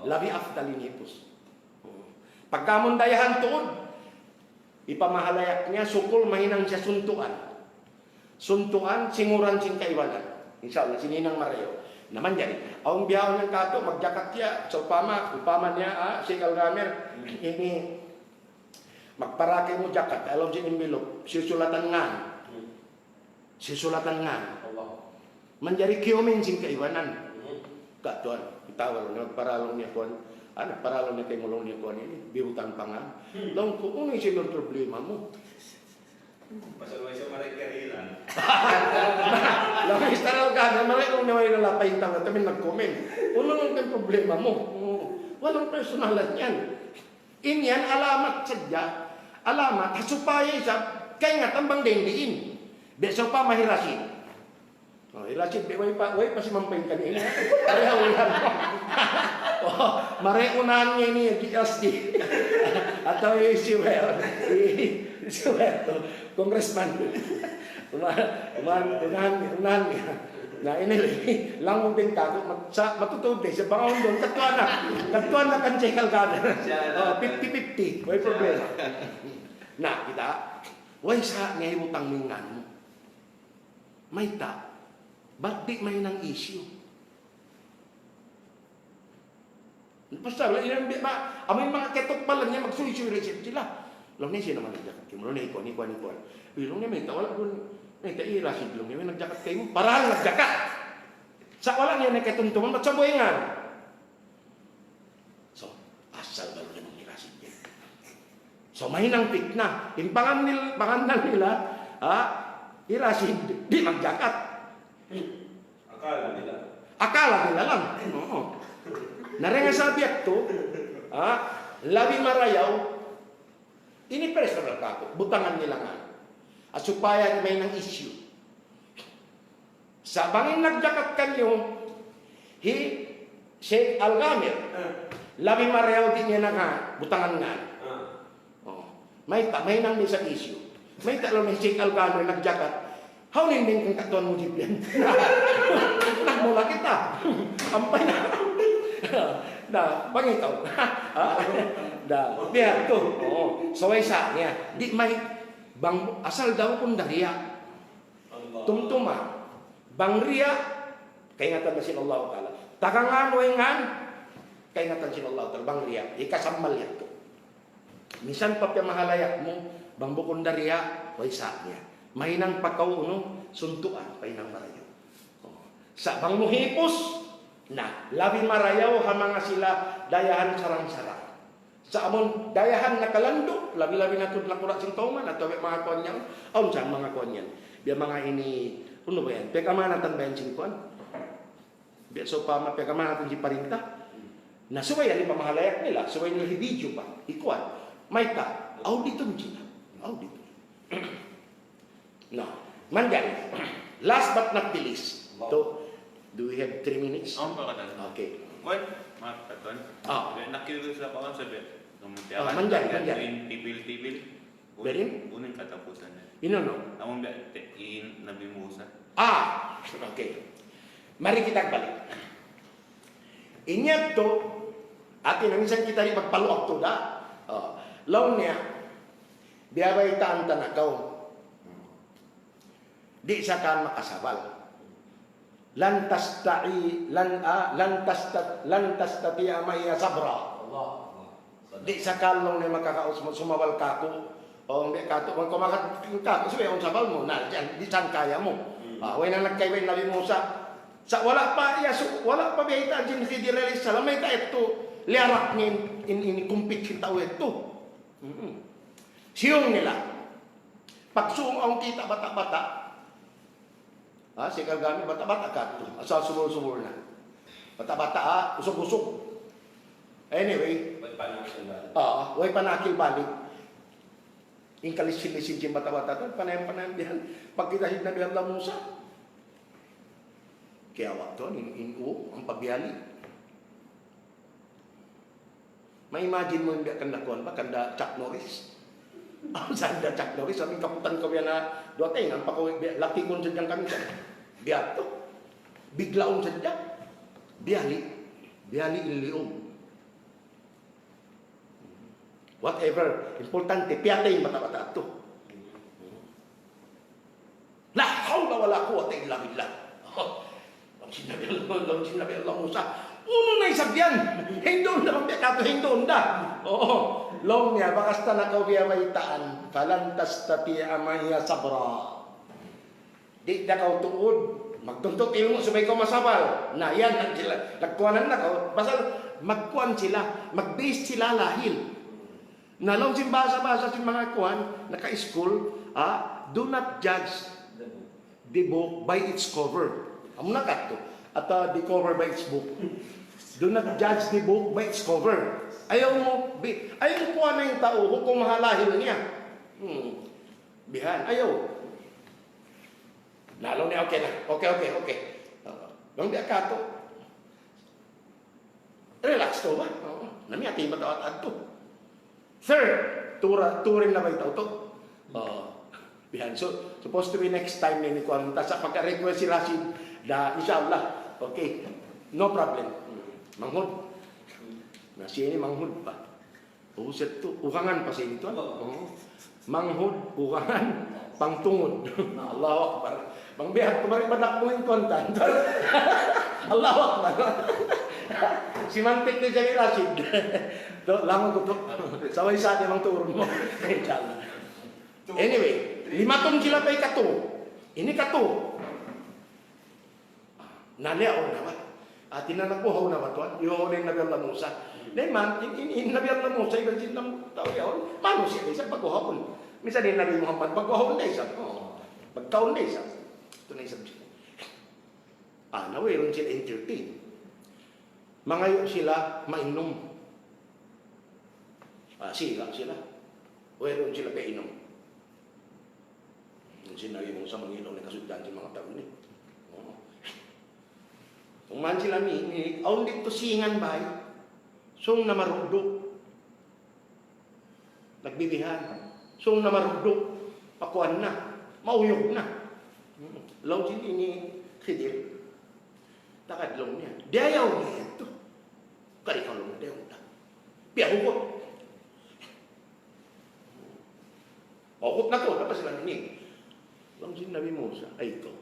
Labi afdal in hipus. Pagka amun dayahan tuud, hipamahalayak niya, sukul mahinang siya suntuan. Suntuan, singuran sin kaibanan. Insya Allah, sin hinang marayaw. Na manjari, awn bihaun yan katu', magjakat siya, sawpama, upama niya, ah, Sheikh Al-Ghamir, ini, magpara kaymu jakat, ha lawm sin envelope, sisulatan ngan. Sisulatan ngan. Manjari kiyumin sin kaibanan. Ka tuwan, kita' laung niya, magpara laung niya kuwan. Unu, para laung niya kaymu laung niya kuwan ini, biyutang pa ngan. Laung ku, unu in problema mu? Pasal way sa' marayaw karilan. Laung istarul ka, marayaw laung niya way na lapay in tau, tapi nag-comment. Unu laung in problema mu? Walang personalan yan. In yan alamat sadja. Alamat, ha supaya isab kaingatan bang dayn diin. Biya' sawpama hi Rashid. Oh, hi Rashid, di', way pa, way pa siya mampay kaniya. Pareha ulan. Oh, marayaw unahan niya ini, G S D. Atawa hi Siwer. Hi Siwer, congressman. Uma-, umahan, unahan, unahan niya. Na ini, langun din kaku', mat-, sa-, matutuud din siya, bang awn duun, katuan na. Katuan na kan Sheikh Al-Ghamir. Oh, fifty fifty, way problema. Na, kita', way sa' niya hibutang in ngan mu. Mayta', bat di' mahinang issue. Pasal, in, di' ba, amu in manga katukbalan niya, magsuysuy da isab sila. Laung niya, sino man nagjakat kaymu? Laung niya, ikuan, ikuan, ikuan. Uy, laung niya, mayta', wala' duun. Mayta', hi Rashid, laung niya, way nagjakat kaymu. Parahan nagjakat. Sa' wala' niya na katumtuman, bat sa' buhingan. So, asal baru na hi Rashid yan. So, mahinang pitna. In pangan nil-, pangan nila, ha? Hi Rashid, di' magjakat. Akala nila. Akala nila lang. Oo. Na dayn ha sabab yadtu, ha? Labi marayaw. Ini personal kaku'. Butangan nila ngan. Ha supaya di' mahinang issue. Sa' bang in nagjakat kaniyu, hi Sheikh Al-Ghamir, labi marayaw di' niya na butangan ngan. Oh. Mayta', mahinang di' sa' issue. Mayta' laung hi Sheikh Al-Ghamir nagjakat. Hawnu in bengkang katuan mu di' yan? Nagmula kita. Ampay na. Na, pangitaw. Ha? Na, biya' tu. Oo. So, way sa' niya. Di' may, bang, asal daw kung dariya. Tumtuma. Bang riya', kaingatan na sin Allah Ta'ala. Taga ngan, way ngan, kaingatan sin Allah Ta'ala. Bang riya', hikasammal yadtu. Misan pa piyamahalayak mu, bang bukun da riya', way sa' niya. Mahinang pa kaw unu, suntuan, pahinang marayaw. Oh. Sa' bang mu hipus, na, labi marayaw ha manga sila dayahan sarang-sarang. Sa' amun dayahan nakalandu', labi-labi na tuud nakura' sin kawman, atawa manga kuwan yan, awn sa manga kuwan yan. Biya' manga ini, unu ba yan? Piyag-amanatan ba yan sin kuwan? Biya' sawpama piyag-amanatan sin parinta. Na subay yan hipamahalayak nila, subay nila hi-video pa, hikuwan. Mayta', auditun sila. Auditun. No. Manjari. Last but not the least. Wow. To, do we have three minutes? Awn pa katan. Okay. Kuwan, maaf, katan. Ah. Sabi, na-curious ako kan sabi. Ah, manjari, manjari. In tibil-tibil. Biya' diin? Unu in katapusan niya? Unu, no? Amun biya' te-, in Nabi Musa. Ah, okay. Mari kita balik. In yadtu, hati niya minsan kita di' magpaluag tuud. Oh. Laung niya, biya' baytaan ta na kaw. Di' sa kan makasabal. Lan tasta'i-, lan, ah, lan tasta-, lan tastati'a ma'iya sabra. Allah. Di' sa kan laung niya makakaus-, sumabal kaku'. O, biya' katu', bang kumakat ka, subay awn sabal mu, na, diyan, di' sangkaya mu. Hmm. Ah, way na nagkaiba in Nabi Musa. Sa' wala' pa, iya, su-, wala' pa biyaytaan sin Khidir alayhis salam, mayta' yadtu, liyarak niya in, in, in kumpit sin tau yadtu. Mm-mm. Siyung nila. Pagsūng awn kita' bata'-bata'. Ha, si Kargami, bata'-bata' katu'. Asal subul-subul na. Bata'-bata', ha, usug-usug. Anyway. Way pa nakil balik. Ah, way pa nakil balik. In kalisin-lisin sin bata'-bata' tu, panayam-panayam bihan. Pagkita' sin Nabi Allah Musa. Kaya waktu in, in, u, ampa biyali. Ma-imagine mu in biya' kanda kuwan ba, kanda Chuck Norris. Sa' da Chuck Norris, amu in kaputan kaw biya' na duwa taynga, ampa kaw biya' laki kun sadja kami sa'. Biya' tu. Biglaun sadja. Biyali. Biyali in liug. Whatever. Importante, piyatay in bata'-bata' tu. La hawla wala quwwata illa billah. Laung sin Nabi Allah, laung sin Nabi Allah Musa, "Unu na isab yan? Hinduun da, bang biya' katu', hinduun da." Oo. Laung niya, "Bakas ta na kaw biya' baytaan, falan tastati'a ma'iya sabra." Di' da kaw tuud magtuntut ilmu' subay kaw masabal. Na, yan, nag-, nagkuwanan na kaw. Pasal magkuwan sila, mag-base sila lahil. Na laung sin bahasa-bahasa sin manga kuwan, naka-school, ah, "Do not judge the book by its cover." Amu na katu'. Atawa, "The cover by its book." "Do not judge the book by its cover." Ayaw mu, bi-, ayaw mu kuwanan in tau, hukum ha lahil niya. Hmm. Bihan, ayaw. Na, laung niya, "Okay na. Okay, okay, okay." Oo. Bang biya' katu'. Relax kaw ba? Oo. Na miyatay in bata' adtu. Third, tura, turin na ba itaw tu? Oo. Bihan. So, supposed to be next time ini kuwan ta sa' pagka-request hi Rashid. Da, inshallah. Okay. No problem. Manghud. Na siya ini manghud pa. Ubus yadtu, ukangan pa sin tuwan. Oo. Oo. Manghud, ukangan, pangtungud. Allahu Akbar. Bang biya' kumari, badak mu in tuwan tan. Allahu Akbar. Simantik ni Jami Rashid. Tu, langun ku tu. Sabay sa' di' bang turun mu. Inshallah. Anyway, limatun sila pa hikatu. Ini katu. Na liyaun na ba? Hati niya nagbuhaw na ba tuwan? Iyaun na in Nabi Allah Musa. Na in man, in, in, in Nabi Allah Musa, iban sin tau yaun, manusiya' da isab pagbuhaun. Misan in Nabi Muhammad, pagbuhaun da isab. Oo. Pagkaun da isab. Ito na isab sila. Ah, na wayruun sila entertain. Mangayu' sila mainum. Ah, sila, sila. Wayruun sila kainum. Sin Nabi Musa, mangilaw na kasuddaan sin manga tau ini. Oo. Uman sila ni, ni, awn didtu singan bay. Sung na marugdu'. Nagbibihan. Sung na marugdu'. Pakuan na. Mauyug na. Hmm. Laung sin ini Khidir. Tagad laung niya. Diyayaw niya yadtu. Kari ka laung, diyayaw ta. Biya' hukut. Hukut na tu, dapat sila ini. Laung sin Nabi Musa, ay ito.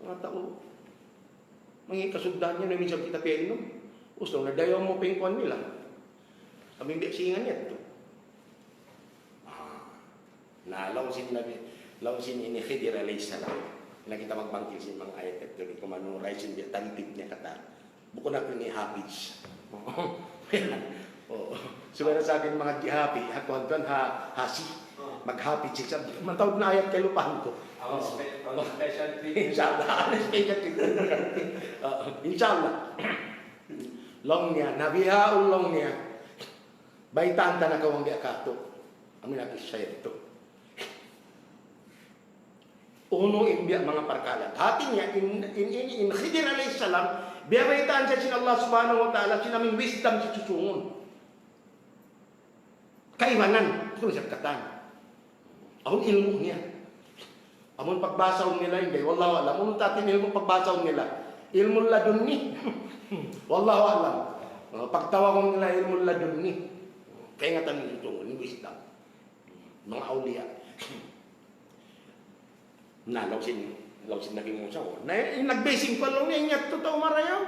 Manga tau, manga kasuddaan niya, na minsan kita piyainum. Ubus laung niya, diyayaw mu pa in kuwan nila. Kami biya' singan yadtu. Ah. Na, laung sin Nabi, laung sin ini Khidir alayhis salam. Na kita magbangkil sin manga ayat yadtu, di' ku manunay sin biya' tartib niya katan. Bukun aku ini hafiz. Oo. Subay da sa akin mangadji' hafiz, ha kuwan tuwan, ha, hasi. Maghafiz siya. Mataud na ayat kailupahan ku. Special treatment. Inshallah, special treatment. Oo, inshallah. Laung niya, nabihaun laung niya. Baytaan ta na kaw bang biya' katu'. Amu in kissa yadtu. Unu in biya' manga parkala'. Hati niya, in, in, in, in Khidir alayhis salam, biyabaytaan siya sin Allah Subhanahu wa Ta'ala, sin amu in wisdom sin susūngun. Kaibanan, bukun siya katan. Awn ilmu' niya. Amun pagbasahun nila, in, wallahu a'lam. Amun tatin ilmu' pagbasahun nila. Ilmu ladunni. Wallahu a'lam. Uh, pagtawagun nila ilmu ladunni. Kaingatan nila ito, in wisdom. Manga awliya. Na, laung sin, laung sin Nabi Musa, oh. Na, in nag-blessing pa laung niya, in yadtu tau marayaw.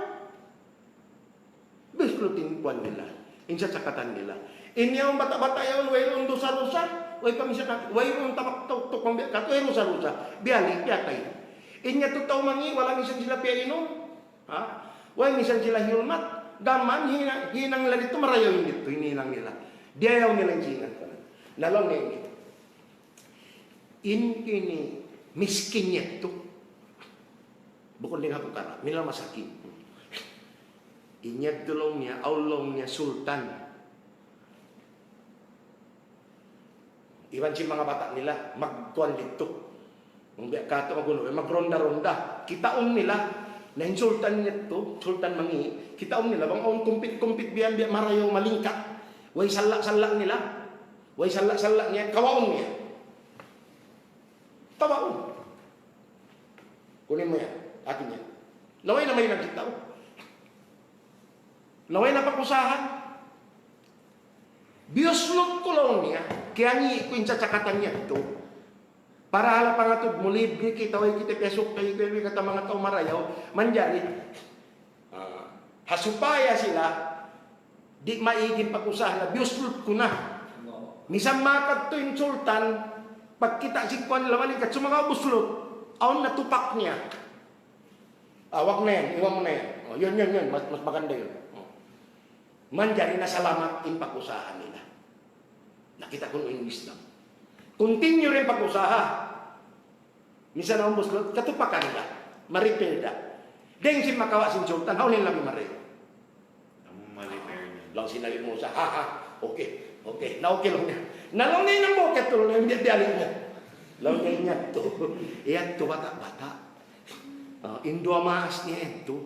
Bes lu tin kuwan nila. In sasakatan nila. In yaun bata'-bata' yaun, wayruun dusa-dusa. Way pa misan, way ruun tabak tau, tukang biya' katu', way rusa-rusa. Biyali', piyatay. In yadtu tau mangi', wala' misan sila piyainum. Ha? Way misan sila hiyulmat. Gam mayan, hina-, hinang nila didtu, marayaw in didtu, hinang nila. Diyayaw nila in singan kaniya. Na laung niya ini. In ini miskin yadtu. Bukun dayn ha pukara', minal masakin. In yadtu laung niya, awn laung niya sultan. Iban sin manga bata' nila, magkuan didtu. Bang biya' katu' magunu, magronda-ronda. Kitaun nila, na in sultan yadtu, sultan mangi', kitaun nila, bang awn kumpit-kumpit biya' yan, biya' marayaw malingkat. Way salla'-salla' nila. Way salla'-salla' niya, kawaun niya. Kawaun. Kunin mu yan, akin yan. Laway na mahinang sin tau. Laway na pag-usahan. Biyuslut ku laung niya, kiyangi' ku in sasakatan yadtu. Para ha la pangatud mu, libre kita, way kita piyasuuk, kay kay kata manga tau marayaw, manjari. Ah, ha supaya sila, di' maig in pag-usaha na, biyuslut ku na. Misan makadtu in sultan, pagkita' sin kuwan nila malingkat, sumagawa' buslut, awn na tupak niya. Ah, wag na yan, iwan mu na yan. Oh, yun, yun, yun, mas, mas maganda yun. Oh. Manjari na salamat in pag-usaha nila. Nakita' kunu' in wisdom. Continue da in pag-usaha. Misan awn buslut, katupakan da. Ma-repair da. Dayn sin makawa' sin sultan, hawnu in labi marayaw? Amu ma-repair niya. Laung sin Nabi Musa, "Ha, ha, okay, okay. Na okay," laung niya. Na laung niya, "Hinang mu, okay," laung niya, "biyalik mu." Laung niya, "Yadtu, yadtu bata'-bata'. Ah, in duwa maas niya yadtu.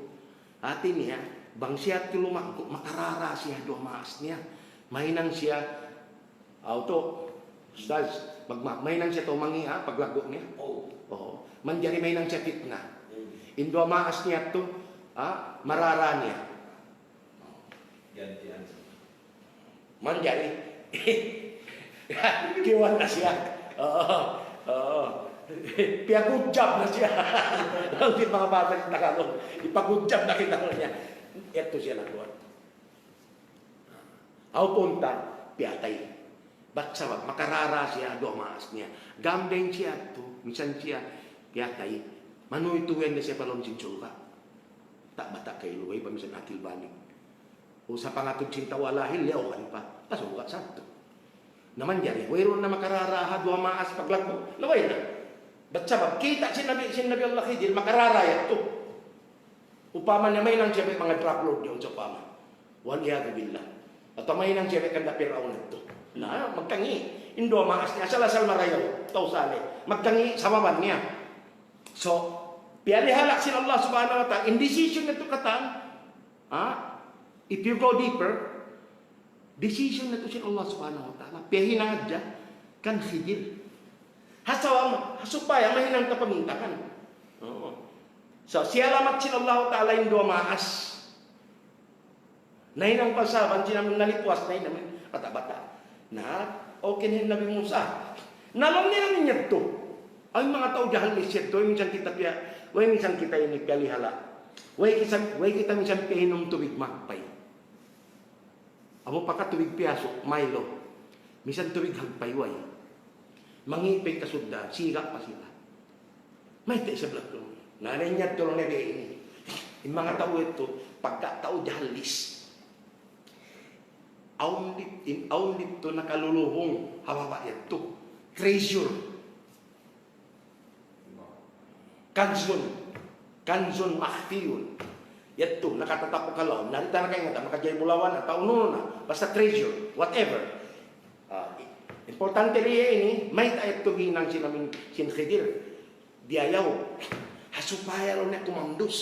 Hati niya, bang siya yadtu lumaggu', makarara siya duwa maas niya. Mahinang siya, auto, ustaz, magma-, mahinang siya tau mangi', ha, paglaggu' niya." Oh. Oo. Manjari mahinang siya fitna. Hmm. In duwa maas niya yadtu, ha, marara niya. Gantian. Manjari. Kiwan na siya. Oo. Oo. Piyagujab na siya. Ang di' manga bata' in Tagalog. Ipagujab na kita niya. Yadtu siya nagkuwan. Aw punta, piyatay. Bat sabab, makarara siya, duwa maas niya. Gam dayn siya yadtu, misan siya piyatay, manuytuy na siya pa lawm sin surga'. Ta' bata' kailu, way pa misan akil balig. O sa pangatud sin tau alahil, liyaw kan pa. Pasuka sa tu. Na manjari, wayruun na makarara ha duwa maas paglaggu'. Na way na. Bat sabab, kita' sin Nabi, sin Nabi Allah Khidir, makarara yadtu. Upama niya mahinang siya manga drug lord yaun sa upama. Wal iyadhu billah. Atawa mahinang siya kanda Pir'aun yadtu. Na, magkangi'. In duwa maas niya, asal-asal marayaw. Tau salih. Magkangi', sababan niya. So, piyalihala' sin Allah Subhanahu wa Ta'ala. In decision yadtu katan, ha? If you go deeper, decision yadtu sin Allah Subhanahu wa Ta'ala. Piyahinang hadja kan Khidir. Ha sabab, ha supaya mahinang kapamintangan. Oo. So, siyalamat sin Allah Ta'ala in duwa maas. Nahinang pasaban, sin amun nalipuas, nahinang bata'-bata'. Na, okay na in Nabi Musa. Na laung niya amun yadtu. Ay, manga tau jahallis yadtu, way minsan kita piya, way minsan kita ini piyalihala'. Way kita, way kita minsan piyainum tubig magpay. Amu pa ka tubig piyasu', Milo. Misan tubig hagpay, way. Mangi' pa in kasudda, siga' pa sila. Mayta' isab laung. Na, na in yadtu laung niya biya' ini. In manga tau yadtu, pagka tau jahallis. Awn di-, in, awn didtu nakaluluhung ha baba' yadtu. Treasure. Kanzun. Kanzun makhfiyun. Yadtu, nakatatapuk ha lawm. Na di' ta na kaingatan, makajari bulawan, atawa unu-unu na. Basta treasure, whatever. Ah, i-, importante riya ini, mayta' yadtu hinang sin amun, sin Khidir. Diyayaw. Ha supaya laung niya kumandus.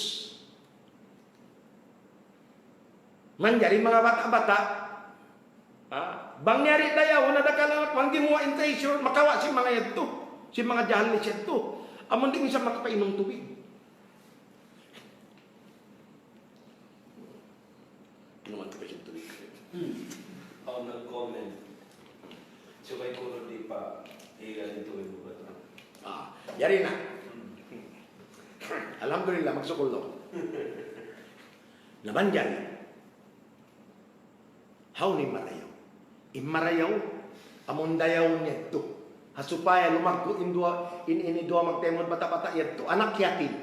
Manjari manga bata'-bata'. Ha? Bang yari dayaw, na dakala', bang gimuwa' in treasure, makawa' sin manga yadtu. Sin manga jahallis yadtu. Amun di' minsan makapainum tubig. Inuman ta pa sin tubig. Hmm. Awn nag-comment. Subay kunu' di' pa, eh, ganito yung mga to. Ah, yari na. Hmm. Alhamdulillah, magsukul na. Na manjari. Hawnu in marayaw? In marayaw, Amun dayawun yadtu. Ha supaya lumaggu' in duwa, in, ini duwa magtaymanghud bata'-bata' yadtu. Anak yatim.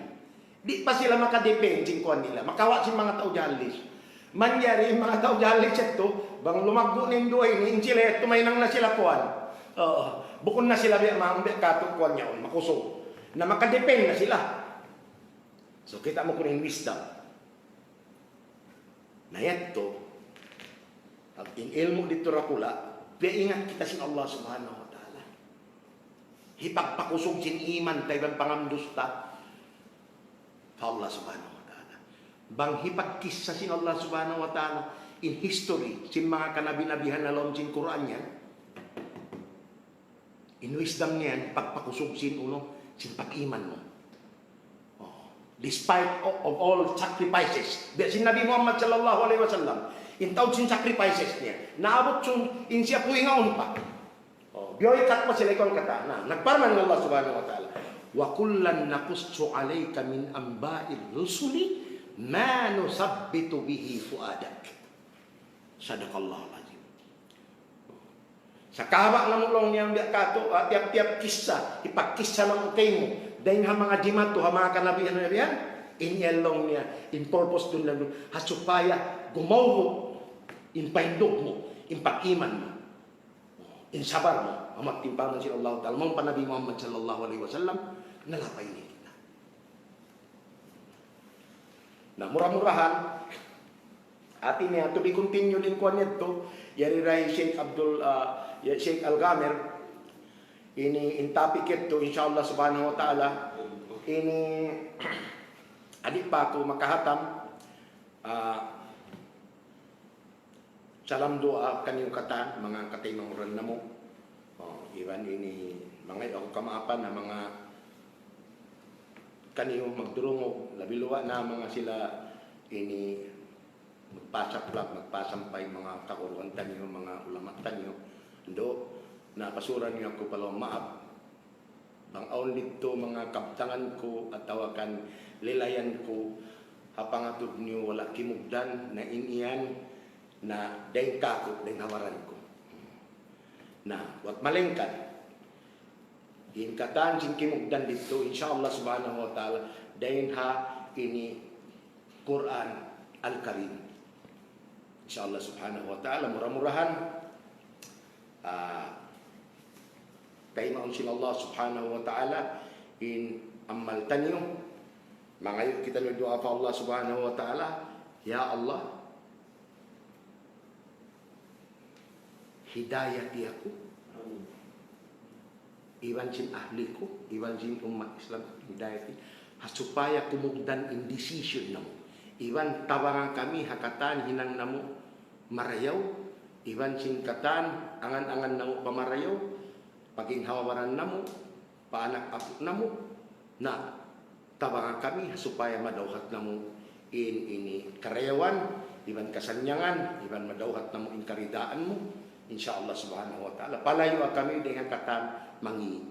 Di' pa sila makadepend sin kuwan nila. Makawa' sin manga tau jalis. Manjari in manga tau jalis yadtu, bang lumaggu' na in duwa ini, in sila yadtu mahinang na sila kuwan. Oo. Bukun na sila biya' ma-, biya' katu' kuwan yaun, makusug. Na makadepend na sila. So, kita' mu kunu' in wisdom. Na yadtu, in ilmu' didtu dakula', piyaingat kita sin Allah Subhanahu wa Ta'ala. Hipagpakusug sin iman ta iban pangamdusta pa Allah Subhanahu wa Ta'ala. Bang hipagkissa sin Allah Subhanahu wa Ta'ala in history sin manga kanabi-nabihan ha lawm sin Qur'an yan, in wisdom niya yan, pagpakusug sin unu, sin pag-iman mu. Oh, despite of, of all sacrifices. Biya' sin Nabi Muhammad sallallahu alayhi wasallam, in taud sin sacrifices niya. Naabut sun, in siya puhingaun pa. Oh, biya' ikat pa sila ikaw kata. Na, nagparman in Allah Subhanahu wa Ta'ala, وَكُلًّا نَقُصُّ عَلَيْكَ مِنْ أَنْبَاءِ الرُّسُلِ مَا نُثَبِّتُ بِهِ فُؤَادَكَ. صَدَقَ اللَّهُ الْعَظِيمُ. Sa' kahaba' namu' laung niya biya' katu', ah, tiyap-tiyap kissa, hipagkissa namu' kaymu. Dayn ha manga jimatu, ha manga kanabi-nabihan, in yan laung niya, in purpose duun na duun, ha supaya gumawhud in paindug mu, in pag-iman mu, in sabar mu, amu in timbangan sin Allah Ta'ala, mawn pa Nabi Muhammad sallallahu alayhi wasallam, nalapay niya kita. Na, mura-murahan, hati niya, to be continue in kuwan yadtu, yari da hi Sheikh Abdul, ah, ya, Sheikh Al-Ghamir, ini in topic yadtu, insha Allah subhanahu wa ta'ala, ini, di' pa aku makahatam, ah, salam duwaa kaniyu katan, manga kataymanghuran namu'. Oh, iban ini, mangayu' aku kamaapan ha manga kaniyu magdurungug, labi luwa' na manga sila ini magpasampay, magpasampay manga kaguruhan taniyu, manga ulama taniyu. Hangkan na pasuran niyu aku pa lawm maap. Bang awn didtu manga kabtangan ku atawa kan lilayan ku, ha pangatud niyu wala' kimugdan, na in yan, na dayn kāku', dayn ha baran ku. Na, buwat malayngkan, in katan sin kimugdan didtu, insha Allah subhanahu wa ta'ala, dayn ha ini Qur'an Al-Karim. Insha Allah subhanahu wa ta'ala, mura-murahan, ah, taymaun sin Allah subhanahu wa ta'ala in amal taniyu. Mangayu' kitaniyu duwaa pa Allah subhanahu wa ta'ala, "Ya Allah, hidayati aku, iban sin ahli ku, iban sin ummat Islam, hidayati, ha supaya kumugdan in decision namu'. Iban tabangan kami ha katan hinang namu' marayaw, iban sin katan angan-angan namu' pa marayaw, pa ginhawa-baran namu', pa anak apu' namu', na tabangan kami ha supaya madawhat namu' in ini karayawan, iban kasannyangan, iban madawhat namu' in karidaan mu, insha Allah subhanahu wa ta'ala. Palayua kami dayn ha katan mangi',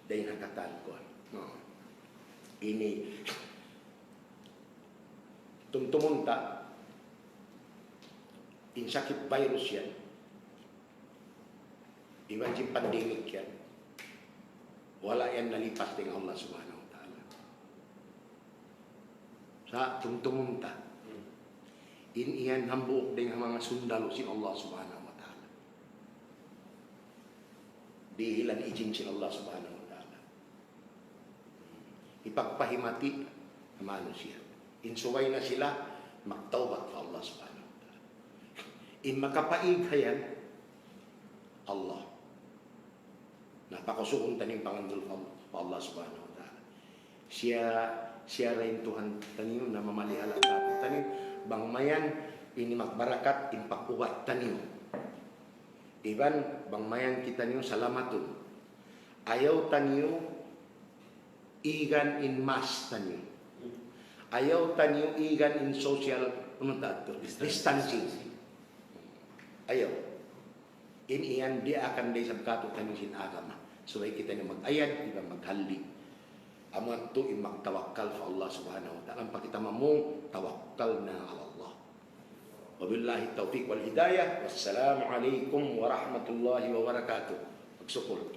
dayn ha katan kuwan." No. Ini tumtumun ta, in sakit virus yan, iban sin pandemic yan, wala' yan nalipas dayn Allah subhanahu wa ta'ala. Sa' tumtumun ta, in yan hambuuk dayn ha manga sundalu sin Allah subhanahu wa ta'ala. Dihilan ijin sin Allah subhanahu wa ta'ala. Hipagpahimati ha manusiya'. In subay na sila magtawbat pa Allah subhanahu wa ta'ala. In makapaig ha yan, Allah. Na pakusugun taniyu in pangandul pa Allah, pa Allah subhanahu wa ta'ala. Siya, siya da in Tuhan taniyu na mamalihala' kātu'niyu. Bang mayan ini magbarakat in pag-ubat taniyu. Iban bang mayan kitaniyu salamatun. Ayaw taniyu igan in mask taniyu. Ayaw taniyu igan in social, unu ta tu? Distancing. Distancing. Ayaw. In yan diyaak da isab kātu'niyu sin agama. Subay kitaniyu mag-ayad, iban maghalli'. Amu yadtu in magtawakkal pa Allah subhanahu wa ta'ala. Ampa kita mamung tawakkalna ala Allah. وبالله التوفيق والهداية. والسلام عليكم ورحمة الله وبركاته. Magsukul.